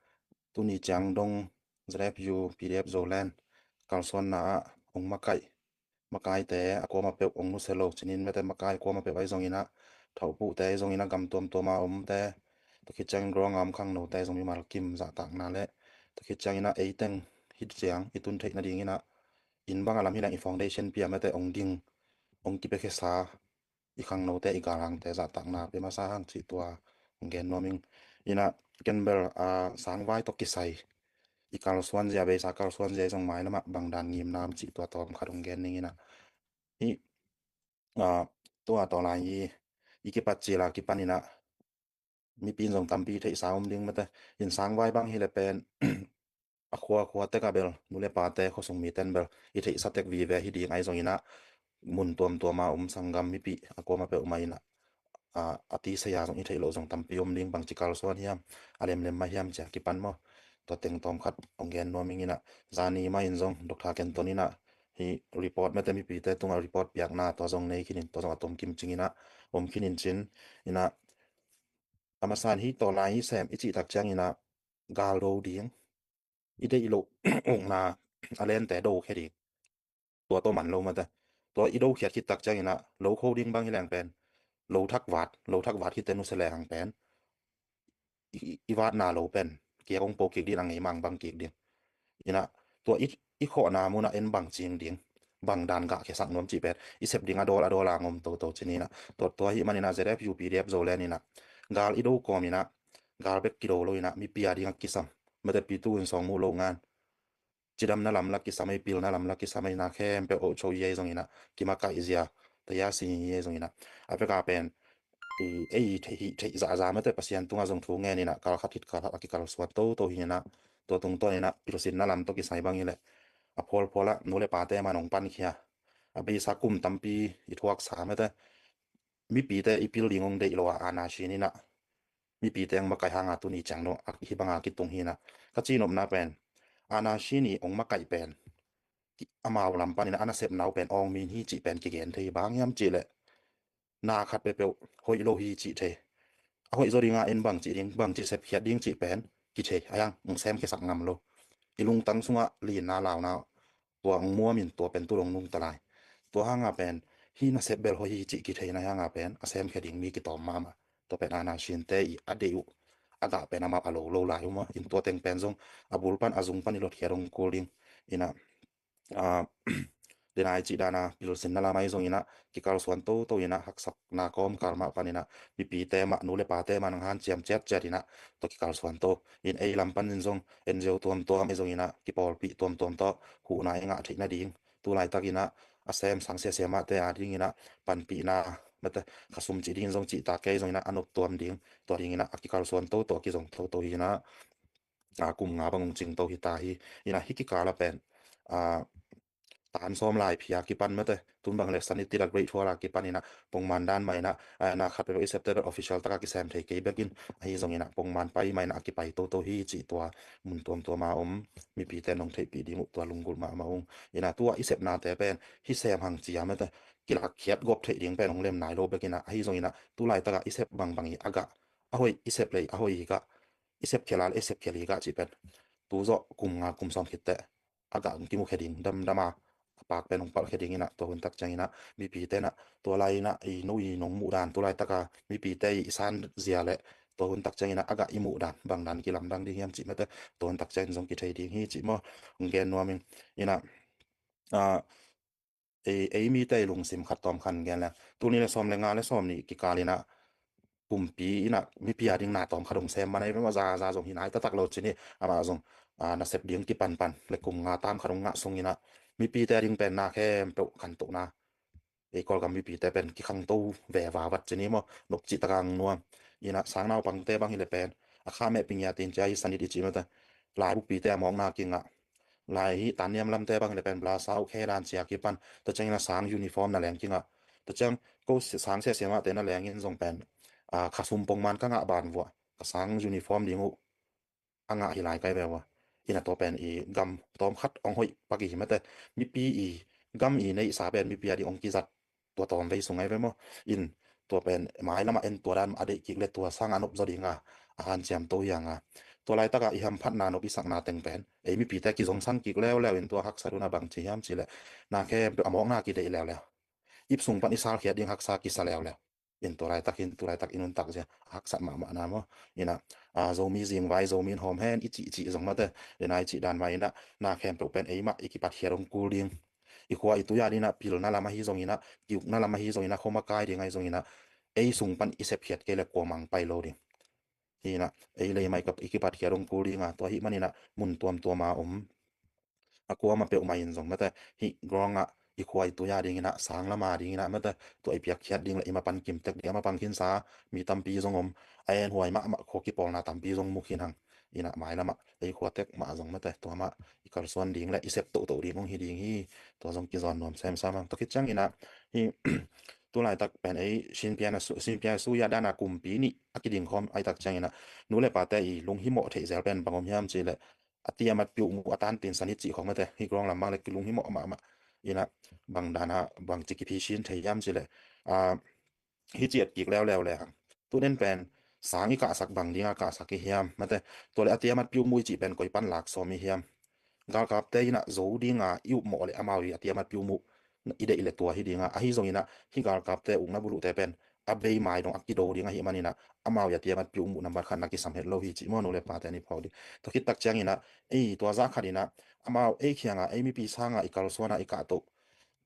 tuni ciang dong Z F U P D F Zoland kalsuanna ah ong makaih makaite a kuama peuh ong nusia lo cinin mate makai kuama peuh ahi zongin ah thauhpuhte ahi zongin ah gam tuamtuama omte tua khit ciangin ground a om khangnote ahi zong mimal kim zahtakna le tua khit ciangin ah ei teng hih ciang i tun theih nadingin ah inn bang a lam hi leng i foundation pia mate ong ding ong kipiakhesa i khangnote i galhangte zahtakna pia masa hang cih tua ong gen nuam ing. In ah ken bel a sangvai tawh kisai i kalsuan zia beisa kalsuan zia i zong mailamah bangdan ngimnam cih tua tawm khat ong gen ning in ah hih tua tawlai i kipat cila kipan in ah mipi in zong tampi theihsa om ding mate. In sangvai bang hi le pen a khua khua tek a bel nu le pate khuasung miten bel i theihsa tek vive hi ding ahi zongin ah mun tuamtuama om sanggam mipi a kuama peuh mah in ah a ti saya zong i theih loh zong tampi om ding bangci kalsuan hiam a lemlem mah hiam cia kipan maw. Tua teng tawm khat ong gen nuam ing in ah zani mah in zong Doctor Kenton in ah hih report mate mipite tungah report piakna tua zong nei khinin tua zong a tomkim cingin ah om khinin cin in ah a masa in hih tawlai hih sem i cih tak ciangin ah gal do ding i deih loh ukna a lente do khia ding tua tawh man lo mate. Tua i do khiat khit tak ciangin ah lo kho ding bang hi leng pen lo thak vat lo thak vat khit te nusia leng pen i vatna lo pen kia kong po kik ding a ngei mang bang kik ding. In ah tua i khawhna munah en bang cing ding bang dan gah khiasak nuam cih pen i sep ding a dawl a dawl a ngom toto cinin ah tua tua hih manin ah Z F U P D F Zoland in ah gal i do kawm in ah gal bek kido lo in ah mipi a ding a kisam mate pi tu in sawng muh loh ngan cidamna lam la kisam ei, pilna lam la kisam ei, na khempeuh oh cho i ei zongin ah kimakaih zia taya si i ei zongin ah a peka pen ei theih hih theih zahzah mate Pasian tungah zong thu ngen in ah kal khat khit kal khat a kikalsuan toto hi in ah tua tungtawn in ah pilsinna lam tawh kisai bang hi leh a phawlphawlah nu le pate man hong pankhia a beisa kum tampi i thuaksa mate mipite i pil ding hong deih lo a ana sin in ah mipite ang makaih hanga tuni ciang dong a hi banga kitung hi in ah ka cinopna pen ana sin i hong makaih pen amau lam panin a nasepna uh pen awng min hi cih pen kigen thei hi bang hiam cih leh na khat peuhpeuh hoih lo hi cih thei a hoih zaw dinga en bangci ding bangci sepkhiat ding cih pen kithei a hiang ong semkhiasak ngam lo i lungtang sungah linna launa tua ong muamin tua pen tu dong nungta lai tua hanga pen hi nasep bel hoih hi cih kitheina hanga pen a semkhia ding mi kitawm mahmah tua pen ana sinte i a deih uh a gah pen amau a lo lo lai uh maw. In tua teng pen zong a bul pan a zung pan i lotkhiat hong kul ding. Ina, a, denai cih dana pilsinna lam ahi zong ina kikalsuan toto ina haksakna kawmkal mah pan ina mipite mah nu le pate mah nang hanciam ciatciat ina tua kikalsuan to. In ei lam pan in zong N G O tuamtuam ahi zong ina kipawlpih tuamtuam tawh huhna i ngah theih nading tu laitak ina a sem sang siasia mahte a ding ina panpihna mate khasum cih ding zong cihtak kei zong ina a nop tuam ding tua ding ina a kikalsuan toto a kizong toto hi ina a kum nga bang ung cing to hi ta hi. Ina hi kikala pen a tan sawm lai phia kipan mate tun bang le sanity la grade twelve la kipan ina pongman dan ma ina a na khat pe i september official taka kisem thei kei bekin ahi zong ina pongman pai ma ina a kipai toto hi cih tua mun tuamtuam a om mipite nong theihpih ding uh tua lunggulh mahmah ung. Ina tua i sepnate pen hi sem hang cia mate kilak khiat gop theih ding pen hong lem nai lo bek ina ahi zong ina tu laitaka i sep bangbang i a gah a hoih i sep lei a hoih i gah i sep khia la le i sep khia li gah cih pen tu zawh kum nga kum sawm khit teh a gah hong kimu khia ding damdam a a pak pen hong palh khia ding ina tua hun tak ciang ina mipite na tua lai ina i nu i nong muh dan tu laitaka mipite i san zia le tua hun tak ciang ina a gah i muh dan bang dan kilamdang ding hiam cih mate tua hun tak ciang in zong kithei ding hi cih maw hong gen nuam ing. Ina a ei, ei mite i lungsim khat tawm khan gen le tuni le sawm le nga le sawm nih kikal ina pumpi ina mipi a ding na tawm khat hong sem man ahi ve maw za za zong hi nai taktak lo cini amah zong a nasep ding kipanpan le kum nga tam khat hong ngah sung ina mipite a ding pen na khempeuh khantohna ei Kawlgam mipite pen kikhangto ve vavat cini maw nop cih takang nuam ina sang naupangte bang hi le pen a kha meh pingia tin cia hi sanit i cih mate laibukpite a mawkna kingah lai hi tan niam lamte bang le pen blasa uh khe dan cia kipan tua ciang ina sang uniform na leng kingah tua ciang ko sang siasia mahte na leng in zong pen a khasum pongman ka ngah ban vuah ka sang uniform ding uh a ngah hi lai kai ve ua. Ina tua pen i gam tawm khat ong hoih pak i hi mate mipi i gam i neihsa pen mipi a ding ong kizat tua tawm vei sung ai ve maw. In tua pen mai lama en tua dan a deih kik le tua sang a nop zaw dinga a hanciam to hianga tua laitaka i hamphatna nop i sakna teng pen ei mipite kizong sang kik leuleu in tua haksa duna bang ci hiam ci le na khempeuh a mawkna kideih leuleu ip sung pan i salkhiat ding haksa kisa leuleu. In tua laitak hin tu laitak i nuntak zia a haksat mahmahna maw. Ina a Zomi zingvai Zomi in hawm hen i cih cih zong mate ina i cih dan mah ina na khempeuh pen ei mah i kipatkhiat hong kul ding i khua i tuia dina pilna lam ahi zongina kiukna lam ahi zongina khoma kai ding ahi zongina ei sung pan i sepkhiat kei le kuamang pai lo ding. Hina ei lei mah i kipatkhiat hong kul dinga tua hih manina mun tuamtuama om a kuama peuhmah in zong mate hih grong ah i khua i tuia dingina sang lama dingina mate tua i piakkhiat ding le i mapan kimtek ding a mapan khinsa mi tampi zong om a en huai mahmah khua kipawlna tampi zong mu khin hang. Ina mai lamah ei khua tek mah zong mate tua mah i kalsuan ding le i sep tohtoh ding hong hi ding hi. Tua zong kizawn nuam semsam hang tua khit ciangina hi tu laitak pen ei sinpian a su sinpian a su ia dana kumpi nih a kiding khawm ai tak ciangina nu le pate i lunghimawh theih zel pen bang om hiam ci le a tiamat piuh mu a tan tin sanit cih khawng mate hi grong lam bang le kilunghimawh mahmah ina bang dana bang ci kiphi sin thei hiam ci le a hi ciat kik leuleu le hang tunen pen sang i kahsak bang dinga kahsak i hiam mate tua le a tiamat piuh mu i cih pen koi pan lak sawm i hiam. Galkapte ina zo dinga i upmawh le amau i a tiamat piuh mu i deih le tua hi dinga ahi zongina hi galkapte ukna buluhte pen a bei mai dong a kido ding ahi manina amau i a tiamat piuh mu nambat khatna kisam het lo hi cih maw nu le pate ni phawk ding. Tua khit tak ciangina ei tua zah khatina amau ei khianga ei mipi sanga i kalsuana i kahtoh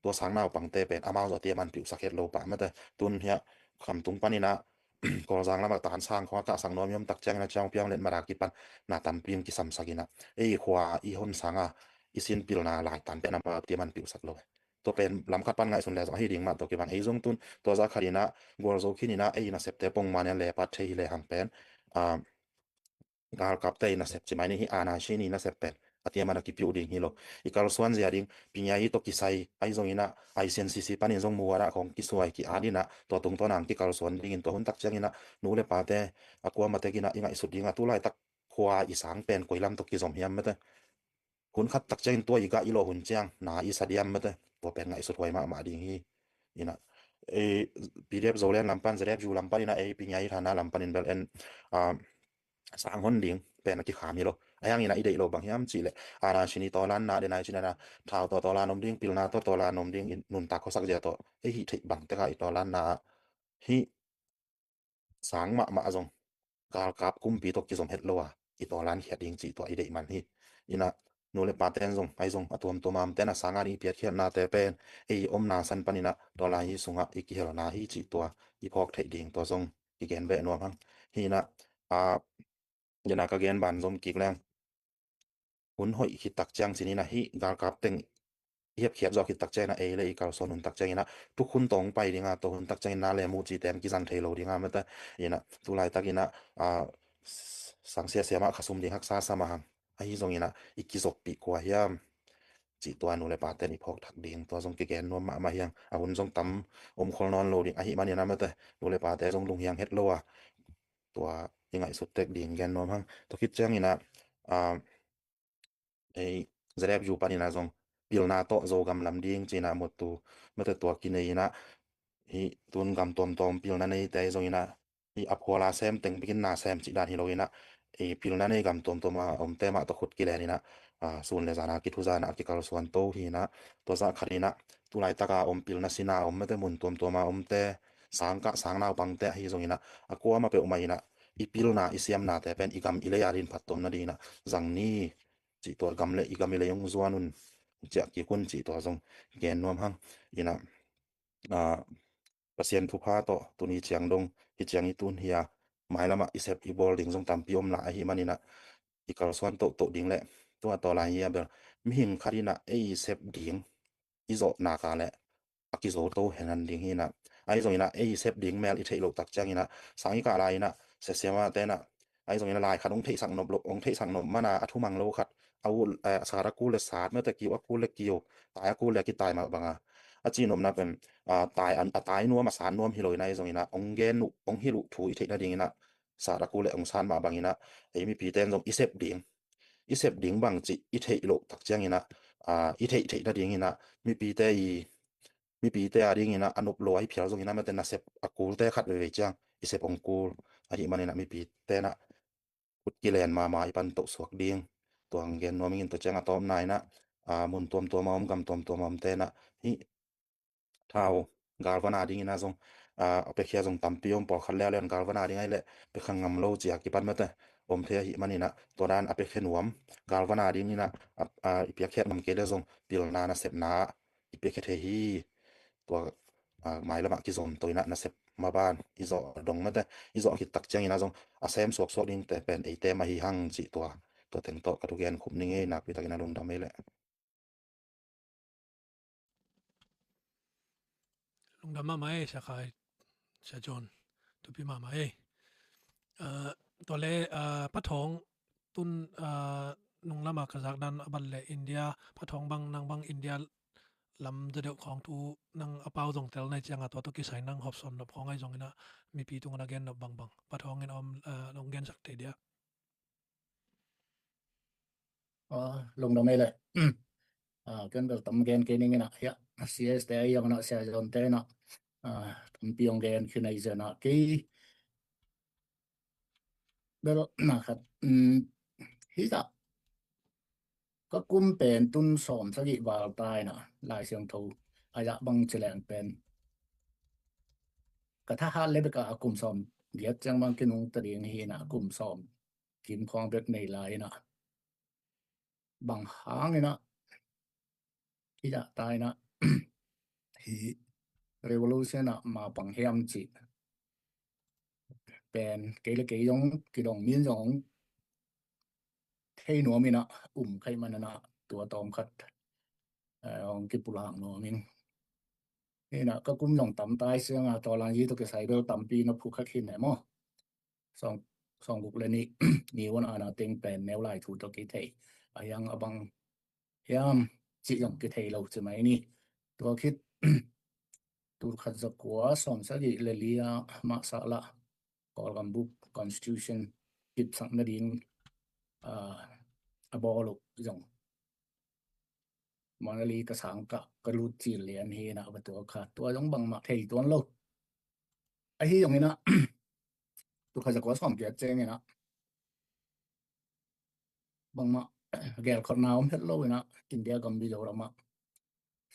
tua sang naupangte pen amau zawh a tiaman piuhsak het lo pah mate tun hiah khamtung panina Kawlzang lamah tan sang khawng a kahsak nuam i om tak ciangina ciang piang let mara kipan na tampi in kisamsakina ei khua i hon sanga i sin pilna lai tan pen amau a tiaman piuhsak lo. Tua pen lam khat pan ngaihsun le zong ahi ding mah tua kibang ei zong tun tua zah khatina gualzo khinina ei nasepte pongman in lepat thei hi le hang pen galkapte i nasep ci mai ni hi ana si ni nasep pen a tiaman a kipiuh ding hi lo. I kalsuan zia ding pingia hi tawh kisai ahi zongina I C N C C panin zong muara khawng kisuai ki adina tua tungtawn ang kikalsuan dingin tua hun tak ciangina nu le pate a kuamate kina i ngaihsut dinga tu laitak khua i sang pen koi lam tawh kizom hiam mate hun khat tak ciangin tua i gah i lawh hun ciang na i sa diam mate tua pen ngaihsut huai mahmah ding hi. Ina P D F Zoland lampan Z F U lampan ina ei pingia hi thana lampan in bel en sang hon ding pen a kikham hi lo. A hiangina i deih lo bang hiam cih le ana sini tawlanna dena i cinana thau tawh tawlan om ding pilna tawh tawlan om ding nuntak khuasak zia tawh ei hih theih bang teka i tawlanna hih sang mahmah zong galkap kumpi tawh kizom het lo a i tawlan khiat ding cih tua i deih man hi. Inah nu le paten zong, ahi zong a tuamtuam a omten a sanga ding i piatkhiatnate pen ei omna san paninah tawlan hi sungah i kihelna hi cih tua i phawk theih ding tua zong i gen beh nuam hang. Hinah a, ina ka gen ban zom kik leng, hun hoih khit tak ciang cin inah hih galkap teng i hepkhiat zawh khit tak ciang inah ei le i kalsuan hun tak ciang inah tukhun tawng pai dinga, tua hun tak ciang inah le muh cite kizang thei lo dinga mate. Inah tulaitak inah a, sangsia siamah khasum ding haksa sa mah hang. Ahi zong inah i kizoppih kua hiam cih tua nu le paten i phawk thak ding tua zong kigen nuam mahmah hiang. A hun zong tam om khol nawn lo ding ahi man inah mate, nu le pate zong lunghiang het lo a, tua i ngaihsut tek ding gen nuam hang. Tua khit ciang inah a, ei ZFU pan inah zong pilna tawh Zogam lam ding ci inah muttu mate tua kinei inah, hih tun gam tuamtuam pilna neite zong inah hih a phuala sem teng bikin na sem cih dan hi lo inah, ei pilna nei gam tuamtuam a omte mah tawh khut kilen inah a, sun le zana kithuzana a kikalsuan to hi inah, tua zah khat inah tulaitaka om pilna sina om mate mun tuamtuama omte, sangkah sang naupangte ahi zong inah a kuama peuhmah inah i pilna i siamnate pen i gam i lei a din phattuam nading inah zang ni cih tua gam le i gam i lei hong zuan un, hong ciah kik un cih tua zong gen nuam hang. Inah a, Pasian thupha tawh tuni ciang dong hi ciang i tun hi a, mailamah i sep i bawl ding zong tampi om la ahi man inah i kalsuan tohtoh ding le tua tawla hi a bel mihing khat inah ei sep ding i zawh naka le a kizo to henan ding hi inah. Ahi zong inah ei sep ding mel i theih loh tak ciang inah sang i kah lai inah siasiamah te inah ahi zong inah lai khat hong theihsak nop lo, hong theihsak nop mana a thumang lo khat a u, eh, a sat a kul le sat mate, kiu a kul le kiu, tai a kul le kitai mah banga a ci nopna pen a, tai an, a tai nuam a sat nuam hi lo inah ahi zong inah hong gen uh hong hilh uh thu i theih nading inah sat a kul le hong sat mah bang inah ei mipite in zong i sep ding i sep ding bang cih i theih loh tak ciang inah a, i theih theih nading inah mipite i mipite a ding inah a nop lo ahi phial zong inah mate nasep a kulte khat veivei ciang i sep hong kul ahi man inah mipite inah khut kilen mama i pan toh suak ding. Tua hong gen nuam ing in tua ciang a tawpna inah a, mun tuamtuama om gam tuamtuama omte inah hih thau galvana ding inah zong a, a piakhia zong tampi om, pawlkhat leuleu in galvana ding ahi le piakhia ngam lo cia kipan mate om thei ahi man inah tua dan a piakhia nuam galvana ding inah a, a, i piakhia ngam kei le zong pilna nasepna i piakhia thei hi. Tua a, mailamah kizom to inah nasep maban i zawh dong mate i zawh khit tak ciang inah zong a sem suaksuak dingte pen eite mah hi hang cih tua, tua teng tawh ka thugen khup ning ei. Nakpi tak inah lungdam ei le. Lungdam mahmah ei Sia Khai, Sia John, thupi mahmah ei. A, tua le a, Pa Thawng tun a, nung lama ka zak dan a ban le India, Pa Thawng bang nang bang India lam za deuh khawng thu nang a pau zong tel nai cianga tua tawh kisai nang hawpsawn nop khawng ahi zong inah mipi tungah na gen nop bangbang Pa Thawng in a om a, nong gensak thei dia. A, lungdam ei le. A, ken bel tam gen kei ning inah hiah C S te ahi zong inah Sia John te inah a, tampi hong gen khin ahi zong inah kei bel na khat um, hi zah ka kum pen tun sawm sagih val ta inah Lai Siangtho a zah bang ci leng pen ka thahat le bek a kum sawm giat ciang bang kinungta ding hi inah kum sawm kim khawng bek nei lai inah bang hang inah i zah ta inah hi revolution ah ma pang hiam cih pen kei le kei zong kidong min zong thei nuam inah um khaih man inah tua tawm khat eh, hong kipulak nuam ing. Inah ka kum zong tam tai sianga tawlan yi tawh kisai bel tampi na phukha khin e maw. Sawng, sawng guk le nih ni wan ana teng pen neu lai thu tawh kithei a hiang a bang hiam cih zong kithei lo ci mai ni. Tua khit tul khat za kua sawm sagih le li a mahsah lah Kawlgam bup constitution kipsak nading a bawl uh zong Manali ka sang ka ka lut cil lian hi na va tua kha tua zong bangmah thei tuan lo. Ahi zong ina tu kha za kua sawm kiat ceng ina bangmah gel khawtna om het lo ina India gam Mizoram ah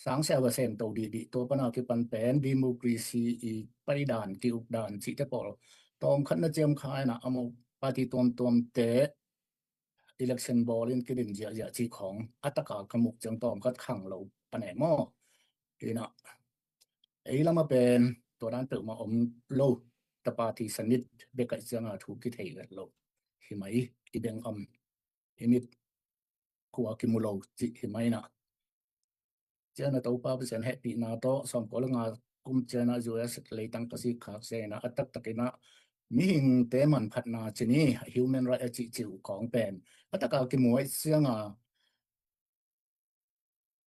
sang sia va sem to dih dih tua pana kipan pen democracy i pai dan ki uk dan cih te pawl tawm khat na ciam kha ina amo party tuamtuamte election bawl in kidin ziahziah cih khawng a taka ka muk ciang tawm khat khang lo a ne maw? Ina ei lama pen tua dan peuhmah om lo. Tapa thisa nit bek aih cianga thu kithei vet lo hi mai. I beng am, i mit khua kimu lo cih hi mai ina. Ciana Topa Pasian hehpihna tawh sawmkua le nga kum ciana U S leitang ka sik khak ciana a taktak ina mihingte manphatna cini human right a cihcih uh khawng pen a taka kimu aih cianga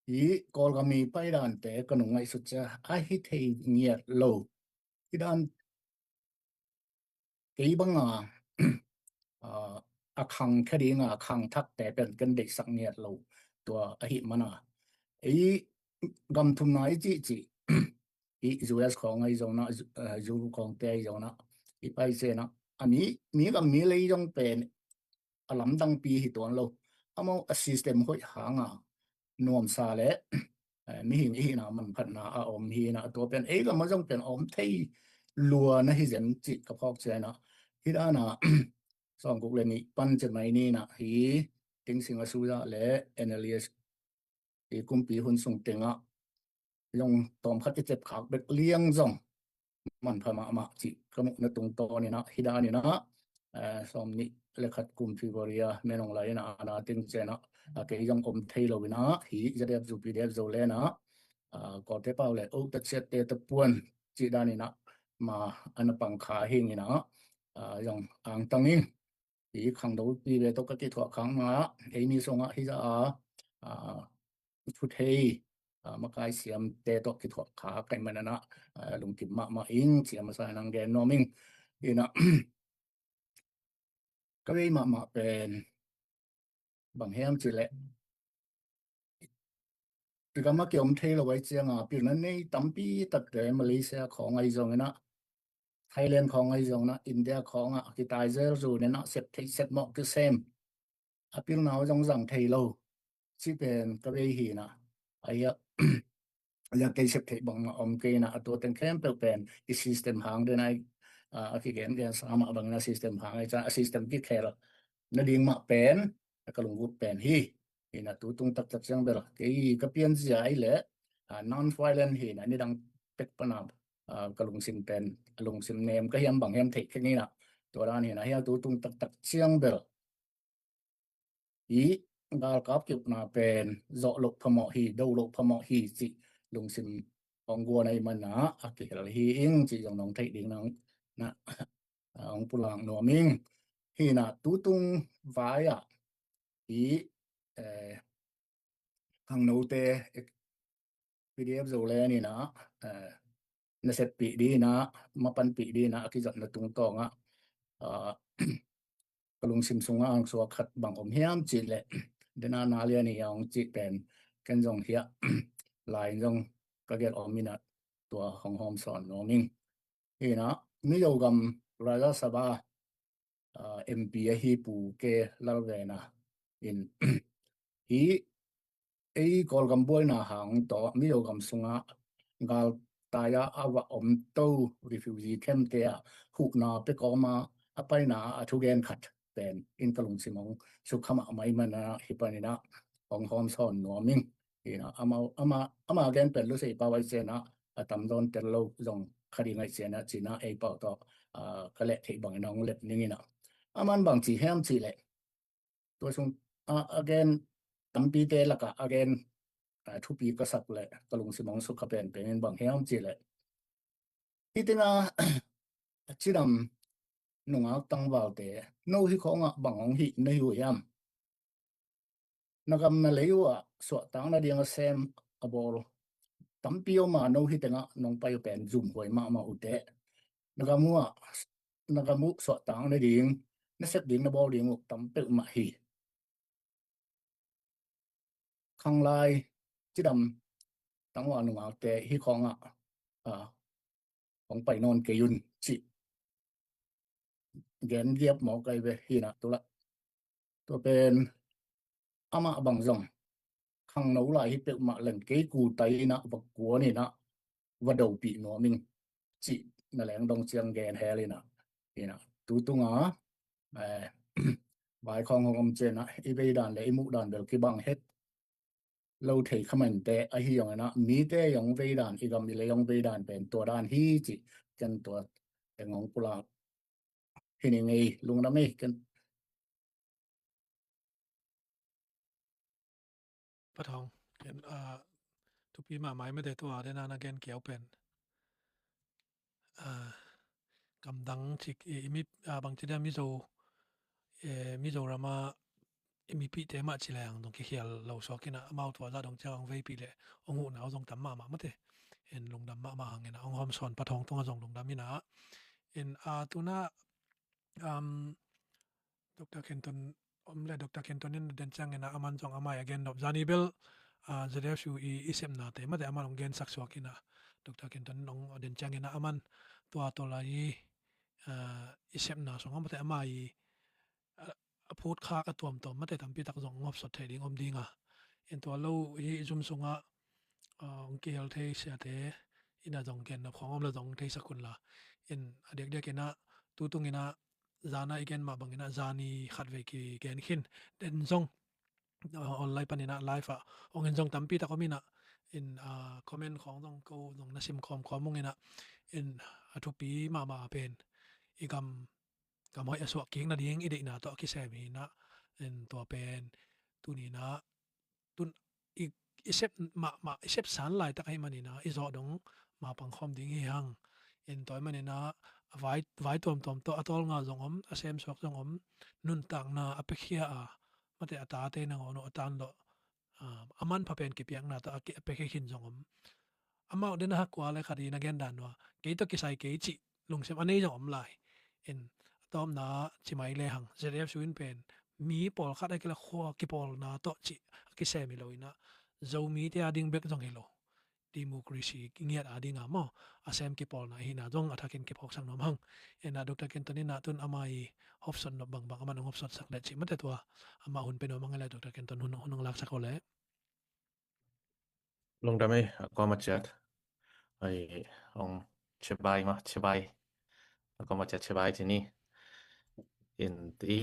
i Kawlgam i paidante ka nung ngaihsut cia a hi thei ngiat lo. Hi dan kei banga a khang khe dinga khang thakte pen ken deihsak ngiat lo tua ahi mana. Ei gam thumna i cihcih i U S khawng ahi zongna, U khawngte ahi zongna i pai ciana a mi, mi gam mi lei zong pen a lamdangpi hi tuan lo. Amau a system hoih hanga nuamsa le mihing i hihna manphatna a om hina tua pen ei gam a zong pen a om thei lua na hi zen cih ka phawk ciana. Hi dana sawmguk le nih pan cemai nina hi Tingsing a suya le N L S i kumpi hun sung tengah zong tawmkhat i cep khak bek liang zong manpha mahmah cih ka muhna tungtawn ina hi dan ina sawm nih le khat kum February a menong lai ina ana ting ciana a kei zong om thei lo ina hi ZDF zu PDF Zoland a Kawlte pau le o tatsiatte tapuan cih dan ina ma ana pangkha hing ina zong angtang in i khangdopi ve tawh ka kithuah khang ma ei mi sungah hi za a thuthei makai siamte tawh kithuah kha kai manana lungkim mahmah ing ciam a sa nang gen nuam ing ina ka vei mahmah pen bang hiam cih leh i gam a kiom thei lo ai cianga pilna nei tampi takte Malaysia khawng ai zongina Thailand khawng ai zongina India khawngah a kitai zel zu nena sep thei sep mawh kisem a pilna uh zong zang thei lo ci pen ka vei hina. Aia aia kei sep theih bangmah om keina a tua teng khempeuh pen i system hang dena a kigen gen sa mah bangina system hang ai ca a system kikhel nading mah pen ka lunggut pen hi. Hina tutung taktak ciang bel kei ka pianzia ai le non violent hina nidang pek pana ka lungsim pen a lungsim nem ka hiam bang hiam theih khenina tua dan hina hia tutung taktak ciang bel i galkap kiukna pen zawh loh phamawh hi do loh phamawh hi cih lungsim hong guan ai mana a kihel hi ing cih zong nong theih ding nang na hong pulak nuam ing. Hina tutung vai ah i khangnote PDF Zoland ina naseppih dina mapanpih dina a kizatna tungtawngah ka lungsim sunga ang suak khat bang om hiam cih leh dena na lian hi ang cih pen ken zong hiah lain zong ka gelh om ina tua hong hawm sawn nuam ing. Hina Mizo gam Rajya Sabha MP ahi Pu K Lalvena in hi ei Kawlgam buaina hang tawh Mizo gam sunga galtaia a va omto refugee camp te ah huhna pekawma a paina a thugen khat pen in ka lungsim hong sukha mahmah i mana hi panina hong hawm sawn nuam ing. Hina ama ama ama gen pen lusei pau ai ciana a tamzawn tel lo zong kha ding ai ciana cina ei pau tawh ka leh theih bangin hong lep ningina aman bang ci hiam cih leh tua sung a gen tampite lakah a gen thupi ka sak leh ka lungsim hong sukha penpenin bang hiam cih leh hi tenga cidam nungak tangvalte no hi khawngah bang hong hih na hi uh hiam? Na gam na lei uh ah suahtak nading a sem a bawl tampi om a no hi tengah nong pai uh pen zumhuai mahmah uh teh. Na gam uh ah na gam uh suahtak nading na sep ding na bawl ding uh tam peuhmah hi. Khanglai cidam tangval nungakte hi khawngah hong pai nawn kei un cih gen giap mawk ai ve hina tula. Tua pen amah bang zong khangno lai hi peuhmah leng kei kutai inah va kuan inah va dopih nuam ing cih na leng dong ciang gen hel inah inah tu tunga eh, vai khawng hong om ciangin ah i vei dan le i muh dan bel kibang het lo thei kha mah inteh, ahi zongin ah mite zong vei dan, i gam i lei zong vei dan pen tua dan hi cih ken tua teng hong pulak hi ning ei. Lungdam ei. Ken Pa Thawng, ken, ah, thupi mahmah ei mate tua, den a na gen kiau pen. Ah, gamdang cik i, i mi, ah, bangci dia Mizo, eh, Mizoram a i mipihte mah ci leng dong kikhial lo suak in ah, amau tua zah dong ciang hong veipih leh hong huhna uh zong tam mahmah mate. En lungdam mahmah hang in ah, hong hawmsawn Pa Thawng tungah zong lungdam in ah. En, ah, tu-in ah, um, Doctor Kenton om le, Doctor Kenton in den ciangin ah aman zong amah a gen nop. Zani bel, ah, Z F U i, i sepnate mate aman hong gensak suak in ah, Doctor Kenton in hong den ciangin ah aman tua tawh lai i, ah, i sepna sungah mate amah i, ah, a phutkhak a tuamtuam mate tampi tak zong hong hopsot theih ding om ding a. En tua lo hi zum sungah, ah, hong kihel thei siate in ah zong gen nop khawng om le zong theisak un la. En a diakdiak in ah tu tung in ah zan a i gen mah bangin ah zani khatvei kigen khin. Den zong, uh, online panin ah live ah hong en zong tampi tak om in ah, in, uh, comment khawng zong ko zong na sim khawmkhawm ung in ah, in a thupi mahmah pen i gam, gam hoih a suah kik nading i deihna tawh a kisem hi in ah, in tua pen tuni in ah tun i, i sep mahmah, i sep san laitak ahih manin ah i zawh dong mapang khawm ding hi hang. In tua ahih manin ah a vai, vai tuamtuam tawh a tawlnga zong om, a semsuak zong om, nuntakna a piakhia a, mate a tate nangawn uh a tan lawh, ah, a manpha pen kipiakna tawh a ki, a piakhia khin zong om. Amau den a kua le khat i na gen dan uh a, kei tawh kisai kei cih lungsim a nei zong om lai. In a tawpna ci mai le hang, Z F U in pen mi pawlkhat a kila khua kipawlna tawh cih a kisem hi lo in ah, Zomite a ding bek zong hi lo, democracy ngiat a ding a maw, a sem kipawlna hi na zong a thakin kiphawksak nuam hang. In ah Doctor Kenton in ah tun amah i hopsot nop bangbang aman hong hopsotsak le cih mate tua, amah hun pe nuam hang le Doctor Kenton hun, hun hong laksak aw le. Lungdam ei, a kawm a ciat. Ai, ong cibai ma, cibai. A kawm a ciat cibai ci ni. In i,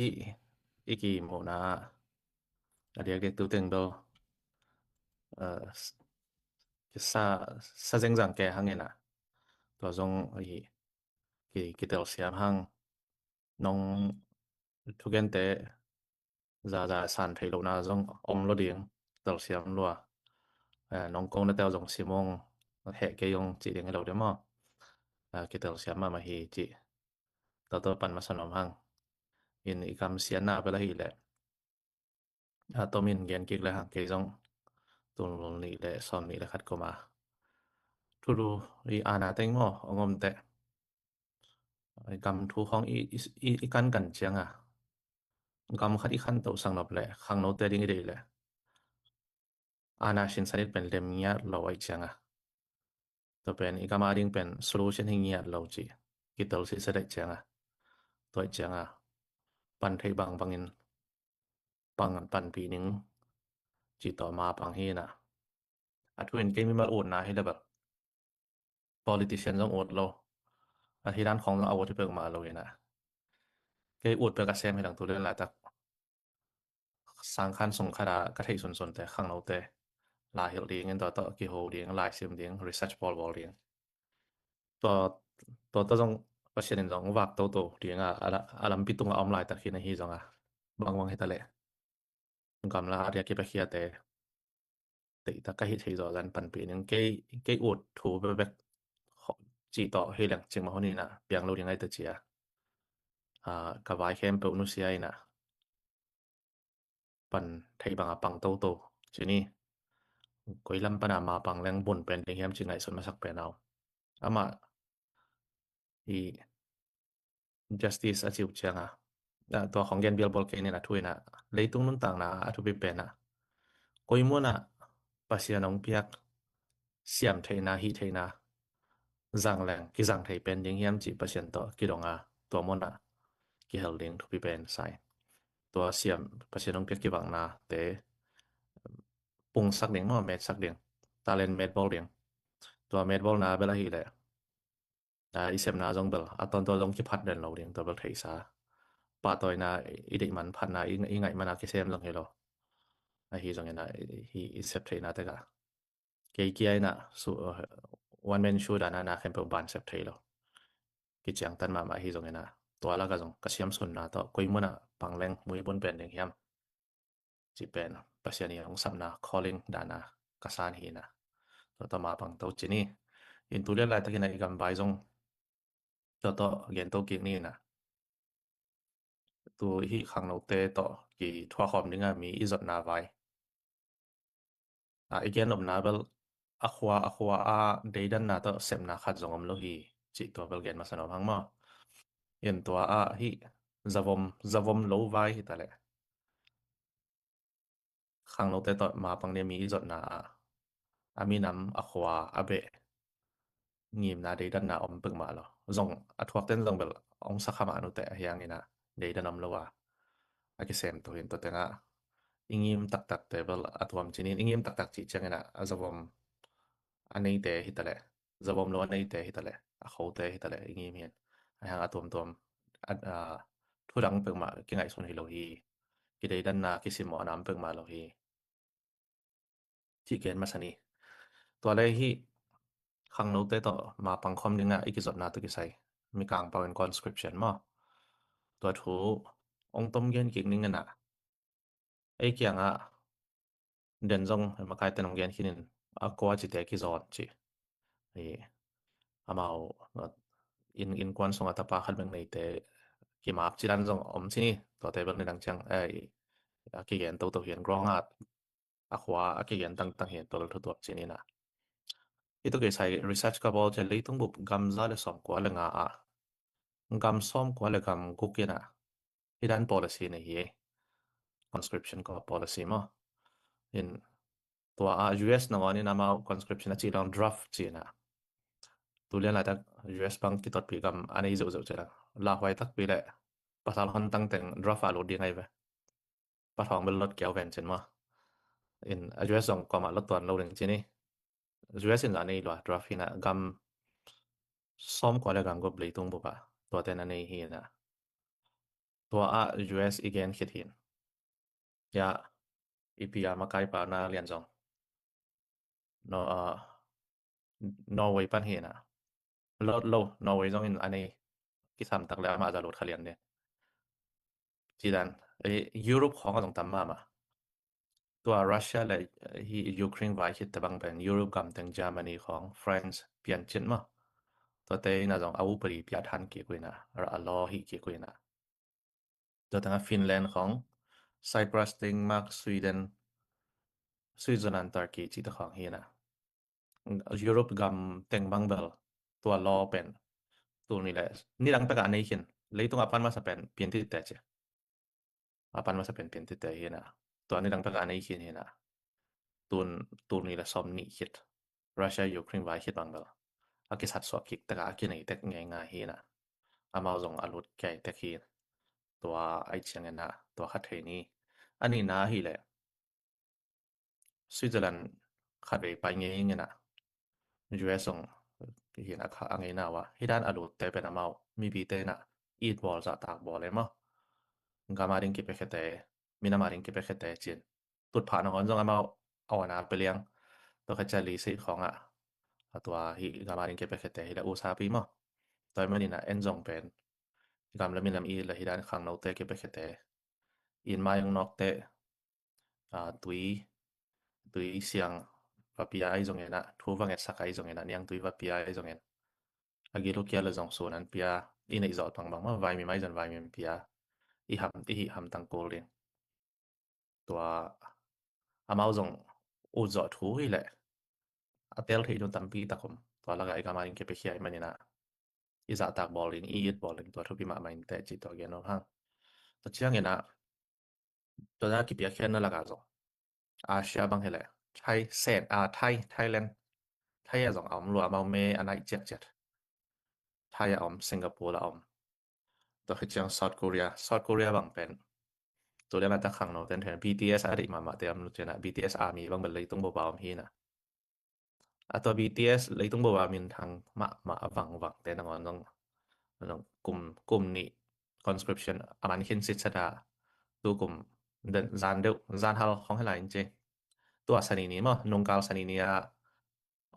i kimuhna a diakdiak tu teng bel, eh, s-, sa, sa zengzang ke hang in ah. Tua zong i ki, kitelsiam hang. Nong thugente zaza san thei lohna zong om lo ding, telsiam lua. Eh, nong kong na tel zong simong heh kei zong cih ding hi lo ding maw. Eh, kitelsiam mahmah hi cih. Toto pan masa nuam hang. In i kam sianna pela hi leh, a tomin gen kik le hang kei zong tul nih le sawm nih le khat koma thulu i ana teng maw ong om teh. Gam thu khawng i, i, i, i kankan cianga gam khat i khantoh sang nop le khangnote ding i deih le ana sinsan it pen lem ngiat lo aih cianga. Tua pen i gam a ding pen solution hi ngiat lo ci. Kitel sisa daih cianga. Tua aih cianga pan theih bangbangin pang panpih ning ci tawh ma pang hi na. A thu in kei mimal utna hi le bel politician zong ut lo. A hi dan khawng zong a ut hi pek mah lo hi na. Kei ut pek a sem hi lang tu le laitak sangkhan sungkhat a ka theih sunsunte khangnote la hilh dingin tua tawh kiho ding, laisim ding, research bawlbawl ding. Tua, tua tawh zong Pasian in zong vak toto dinga a la, a lampi tunga om laitak hi na hi zonga bangbang hi ta leh gamla a ria kipakhiate teita ka hih thei zawh zan panpih ning kei, kei ut thu bekbek cih tawh hi leng cingmah hun ina piang lo ding ai ta cia. A, ka vai khempeuh nusia ina pan theih banga pang toto ci ni. Koi lam pana ma pang leng bun pen ding hiam ci ngaihsun masak pen au. Amah i justice a ciu cianga, a, tua khong gen bialbawl kei nin a thu ina leitung nuntakna a thupi pena koi muna Pasian ong piak siam theihna, hih theihna zang leng kizang thei pen ding hiam cih Pasian tawh kidonga tua muna kihel ding thupi pen sai. Tua siam Pasian ong piak kivakna te pungsak ding maw, metsak ding, talent metbawl ding. Tua metbawlna bel ahih leh a, i sepna zong bel a tawntawn zong kiphat den lo ding tua bel theihsa. pahtawina i deih manphatna i, i ngaih mana kisem zong hi lo. Ahi zongina hi i sep theihna tekah kei kia ina su, one man show dana na khempeuh ban sep thei lo. Kiciangtan mahmah hi zongina tua laka zong ka siamsunna tawh koi muna pangleng muibun pen ding hiam cih pen Pasian i hong sapna calling dana ka san hina. Tua tawh mapang to cini. In tu lian laitakina i gamvai zong tua tawh gento kik nina. Tu hih khangnote tawh kithuakhawm dinga mi i zotna vai a i gen nopna bel a khua a khua a deidanna tawh sepna khat zong om lo hi cih tua bel gen masa nuam hang maw. In tua a hih zavom zavom lo vai hi taleh khangnote tawh mapang nia mi i zotna a a minam a khua a beh ngimna deidanna om pek mah lo. Zong a thuakten zong bel ong sakha mah nute a hiangina deidan om lo a a kisem tuhin tua tengah i ngim taktakte bel a tuam cinin i ngim taktak cih ciangina a zavom a neite hi taleh zavom lo a neite hi taleh a khote hi taleh i ngim hin a hiang a tuamtuam a thudang pek mah kingaihsun hi lo hi. Kideidanna kisimawhna om pek mah lo hi cih gen masa ni. Tua lei hih khangnote tawh mapang khawm dinga i kizotna tawh kisai mikang pau in conscription maw? Tua thu ong tom gen kik ning ina ei kiangah den zong makaite nong gen khinin a kua cite kizawt ci. Amau in, innkuan sungah tapa khat bek neite kimap cidan zong om cini. Tuate bek nidang ciang a kigen toto hian grong at a khua a kigen tangtang hian tol thutuak cinina. Hi tu kisai research ka bawl cian leitung bup gam za le sawm kua le nga a gam sawm kua le gam guk ina hi dan policy nei hi. Conscription ko policy maw? In tua a U S nangawn in amau conscription a cih dong draft cina. Tulian laitak U S bang kitotpi gam a nei zeuhzeuh cina. Lauhuai takpi le pasal hon tangteng draft a lut ding ai ve. Pathawng bel lot kiau ven cin maw? In a U S zong kawmah lot tuan lo ding cini. U S in zah nei lua draft hina gam sawm kua le gam gop leitung bupa tuate na nei hina. Tua a U S i gen khit hin ya i pia makaipa na lian zong no, uh, Norway pan hina. Lot lo Norway zong in a nei kisam tak le amah za lut kha lian ding. Cidan Europe khawng a zong tam mahmah. Tua Russia le hi Ukraine vai khit tabang pen Europe gam teng Germany khawng France pian cin maw? Tuate ina zong a upadi piat han kik uina a law hi kik uina. Tua tengah Finland khawng Cyprus, Denmark, Sweden, Switzerland, Turkey cihte khawng hina. Europe gam teng bang bel tua law pen tul ni le nidang pekah nei khin leitung a pan masa pen piantitte ci. A pan masa pen piantitte hina. Tua nidang pekah nei khin hina. Tun tul ni le sawm nih khit Russia Ukraine vai khit bang bel a kisat suak kik tekah a kinei tek ngeingai hina. Amau zong a lut kei tek hin. Tua ai ciangina tua khat thei ni. A nihna hi le Switzerland khatvei pai ngei ngina. U S zong hina kha a ngeina ua hi dan a lutte pen amau mipite ina it bawl zahtak bawl e maw? Gama ding kipekhete, minama ding kipekhete cin tutphah nangawn zong amau a wana peliang. Tua khacia li sei khawngah a tua hi gama ding kipekhete hi le usapi maw? Tua manina en zong pen gam le minam it le hi dan khangnote kipekhete in mai ang nokte tui, tui siang va pia ahi zongin ah, thu va ngetsak ahi zongin ah, niangtui va pia ahi zongin a gil uh kia le zong sun an pia, i neih zawh bangbang mah vaimim ahi zong vaimim pia i ham, i hih hamtang kul ding. Tua amau zong ut zawh thu hi leh a tel theih dun tampi tak om. Tua lakah i gam a ding kipiakhia i manin ah i zahtak bawl ding, i it bawl ding tua thupi mahmah in teh cih tua gen om hang. Tua ciangin ah tua na kipiakhia na lakah zong Asia bang hi leh Thai, Sen, a, Thai, Thailand, Thai ah zong a om lua, amau me a naih ciakciat. Thai ah a om, Singapore ah a om. Tua khit ciang South Korea, South Korea bang pen tu lian a tak khangno ten thei B T S a deih mahmah te a om lu cianah B T S army bang bel leitung boba om hi na. A tua B T S leitung boba minthang mahmah a vangvang te nangawn zong, zong kum, kum nih conscription a man khin sitset a, tukum zan deuh, zan hal khong hi lai in ci. Tua Sani ni maw, nungkal Sani ni a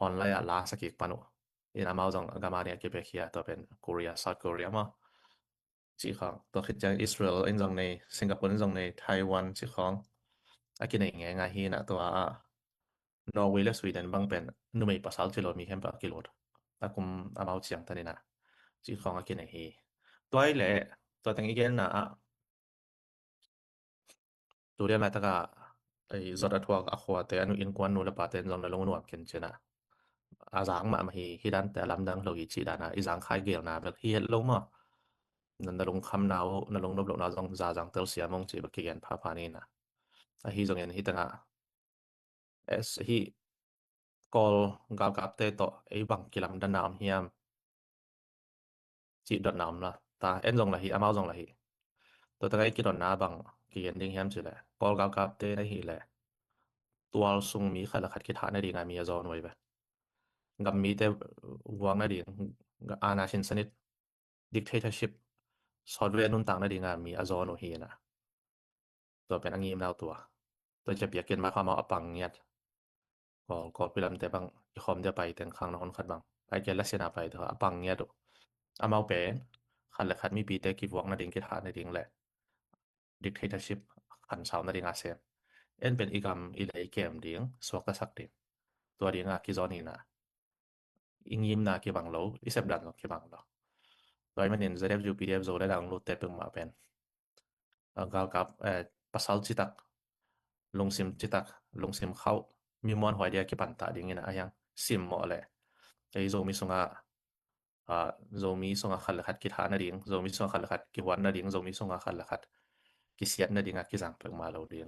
online ah la sa kik pan uh. In amau zong a gam a ni a kipiakhia, tua pen Korea, South Korea maw, cih khawng. Tua khit ciang Israel in zong nei, Singapore in zong nei, Taiwan cih khawng a kinei ngeingai hi in ah, tua ah Norway le Sweden bang pen numei pasal ci lo mi khempeuh a kilut. A kum amau ciang tanin ah cih khawng a kinei hi. Tua hi leh tua teng i genna ah, tu lian laitak ah ei zot a thuak a khuate, a nu innkuan nu le pate in zong na lung nuam ken ci in ah, a zang mahmah hi, hih dante a lamdang lo hi cih dan a i zangkhai geelna bek hi het lo maw. Na, na lungkhamna uh, na lungnop lohna zong za zang telsiam ung cih bek kigen phapha ni in ah. Ahi zongin hih teng ah, es, hih Kawl galkapte tawh ei bang kilamdanna om hiam cih dotna om la ta, en zong la hi, amau zong la hi. Tua teng ah ei kidotna bang kigen ding hiam cih leh, Kawl galkapte na hih leh tual sung mi khat le khat kithah nading a mi a zawn uh hi ve. Gam mite vuak nading, aana sinsan it, dictatorship sawtvei a nuntak nading a mi a zawn uh hi in ah. Tua pen a ngimna uh tua. Tua cia piakin mai kha amau a pang ngiat. Kawl, Kawlpi lamte bang i khawm dia pai teng khang na hon khat bang, ai ke la sian a pai te a pang ngiat uh. Amau pen khat le khat mipite kivuak nading, kithah nading le dictatorship khansau nading a sem. En pen i gam i lei kem ding, suaktasak ding, tua ding a kizawn hi in ah, i ngimna kibang lo, i sepdan zong kibang lo. Tua ahih manin Z F U P D F Zoland a hong lutte peuhmah pen, a, galkap, eh, pasal citak, lungsim citak, lungsim khauh, mi muanhuai dia kipan ta ding in ah, a hiang simmawh leh ei Zomi sungah, a, Zomi sungah khat le khat kithah nading, Zomi sungah khat le khat kihuan nading, Zomi sungah khat le khat kisiat nading a kizang peuhmah lo ding.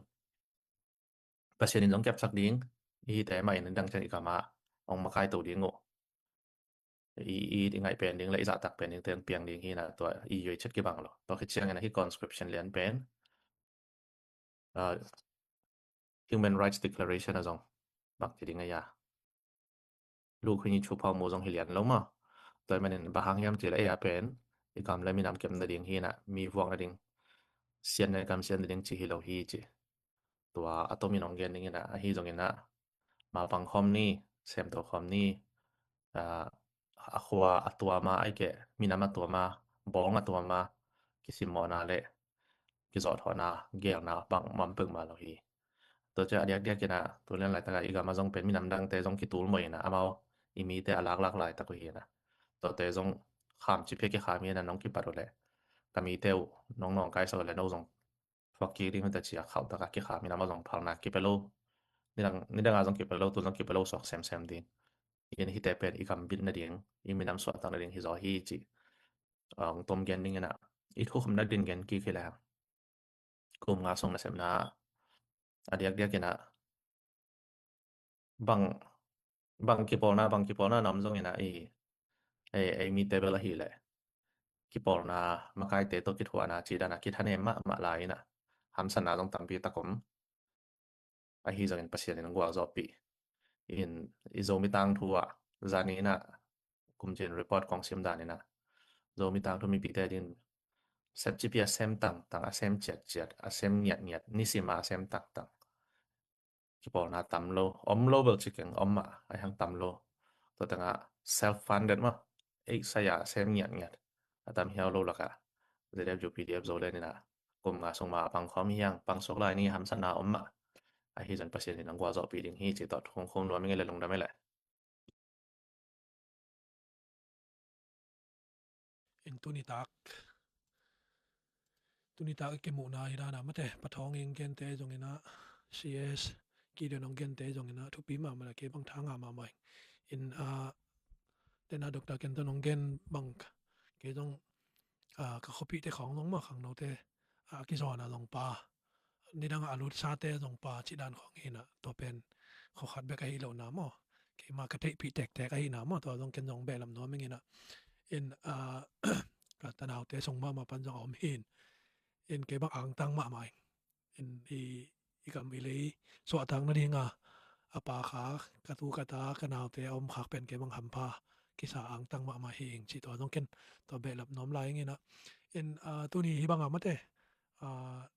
Pasian in zong kepsak ding, i hihte mah in dang ciang i gam ah hong makaito ding uh. I, i, i ngaih pen ding le i zahtak pen ding teng piang ding hi in ah, tua i yuai ciat kibang lo. Tua khit ciangin ah hih conscription lian pen, a, Human Rights Declaration a zong bang ci ding a, ya, lu khuini chu phau mu zong hi lian lo maw. Tua ahih manin bang hang hiam cih leh ei a pen i gam le minam kep nading hi in ah, mi vuak nading, siat na, gam siat nading ci hi lo hi ci. Tua a tomin hong gen ding in ah, ahi zongin ah, mapang khawm ni, semto khawm ni, a, a khua a tuam a, ai ke, minam a tuam a, bawng a tuam a kisimmawhna le kizawhthawhna, geelna bang om peuhmah lo hi. Tua ciang a diakdiak in ah, tu lian laitak ah i gam ah zong pen minam dangte zong kitul mawh in ah, amau i mite a laklak laitak uh hi in ah, tuate zong kham ci pia kikham hi in ah, nong kipat uh leh ka mite uh nong nawngkaisak uh leh no zong thuak kik ding uh hi ta ci a khauhtak a kikham in ah, amau zong phalna kipia lo. Nidang, nidang a zong kipia lo, tu zong kipia lo suak semsem ding. In hihte pen i gam bit nading, i minam suahtak nading hi zaw hi cih, a, hong tom gen ding in ah, i thukhupna din gen kik hi leh, kum nga sung nasepna a diakdiak in ah bang, bang kipawlna, bang kipawlna na om zongin ah, i, ei, ei mite bel ahih leh kipawlna, makaite tawh kithuahna cih dan a kithanem mahmah lai in ah, hamsatna zong tampi tak om. Ahi zongin Pasian in gualzawhpih in, i Zomi Tangthu ah, zanin ah kumcin report kong sim dan in ah, Zomi Tangthu mipite din sepcipi a sem tangtang, a sem ciatciat, a sem ngiatngiat, nisim a sem tangtang kipawlna tam lo, om lo bel ci keng, om mah, a hiang tam lo. Tua teng ah self-funded mah, ei sai a sem ngiatngiat a tam hiau lo lak ah, Z F U P D F Zoland in ah kum nga sung mah pang khawm hi hang, pang suak lai ni, hamsatna om mah. Ahi zongin Pasian in hong gualzawhpih ding hi cih tawh thu kong khum nuam ing e, lungdam e. In tuni tak, tuni tak i kimuhna hi dan a, mate, Pa Thawng in hong gente zongin ah, C S Gideon in hong gente zongin ah, thupi mahmah a, kei bang tha ngah mahmah ing. In, ah, tena Doctor Kenton in hong gen bang, kei zong, ah, ka khuapihte khawng zong mah, khangnote, ah, a kizawn a zong pa, nidang a lutsate zong pa cih dan khawng hi in ah, tua pen khua khat bek ahi lohna maw, keima ka theihpih tektek ahi na maw, tua zong ken zong behlap nuam ing in ah. In, ah, ka tanaute sung mahmah pan zong a om hi in, in kei bang angtang mahmah ing. In i, i gam i lei suahtak nading a, a pa khak, ka tu ka ta, ka naute a om khak pen kei bang hampha kisa, angtang mahmah hi ing cih tua zong ken tua behlap nuam lai ing in ah. In, ah, tuni hih bangah mate, ah,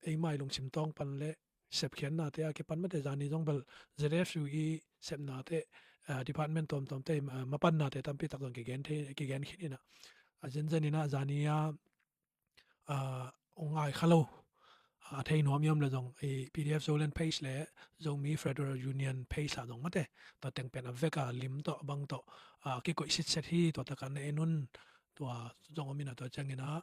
eimai lungsim tawng pan le sepkhiatnate a kipan mate, zani zong bel Z F U i sepnate, ah, department tuamtuamte, ah, mapannate tampi tak zong kigen thei, kigen khit inah, ah, zenzen inah zani a, ah, ong ngai kha lo, ah, thei nuam i om le zong i P D F Zoland page le Zomi Federal Union page ah zong mate, tua teng pen a vek a lim tawh bang tawh, ah, kikoih sitset hi, tua tak a na en un, tua zong om inah, tua ciang inah,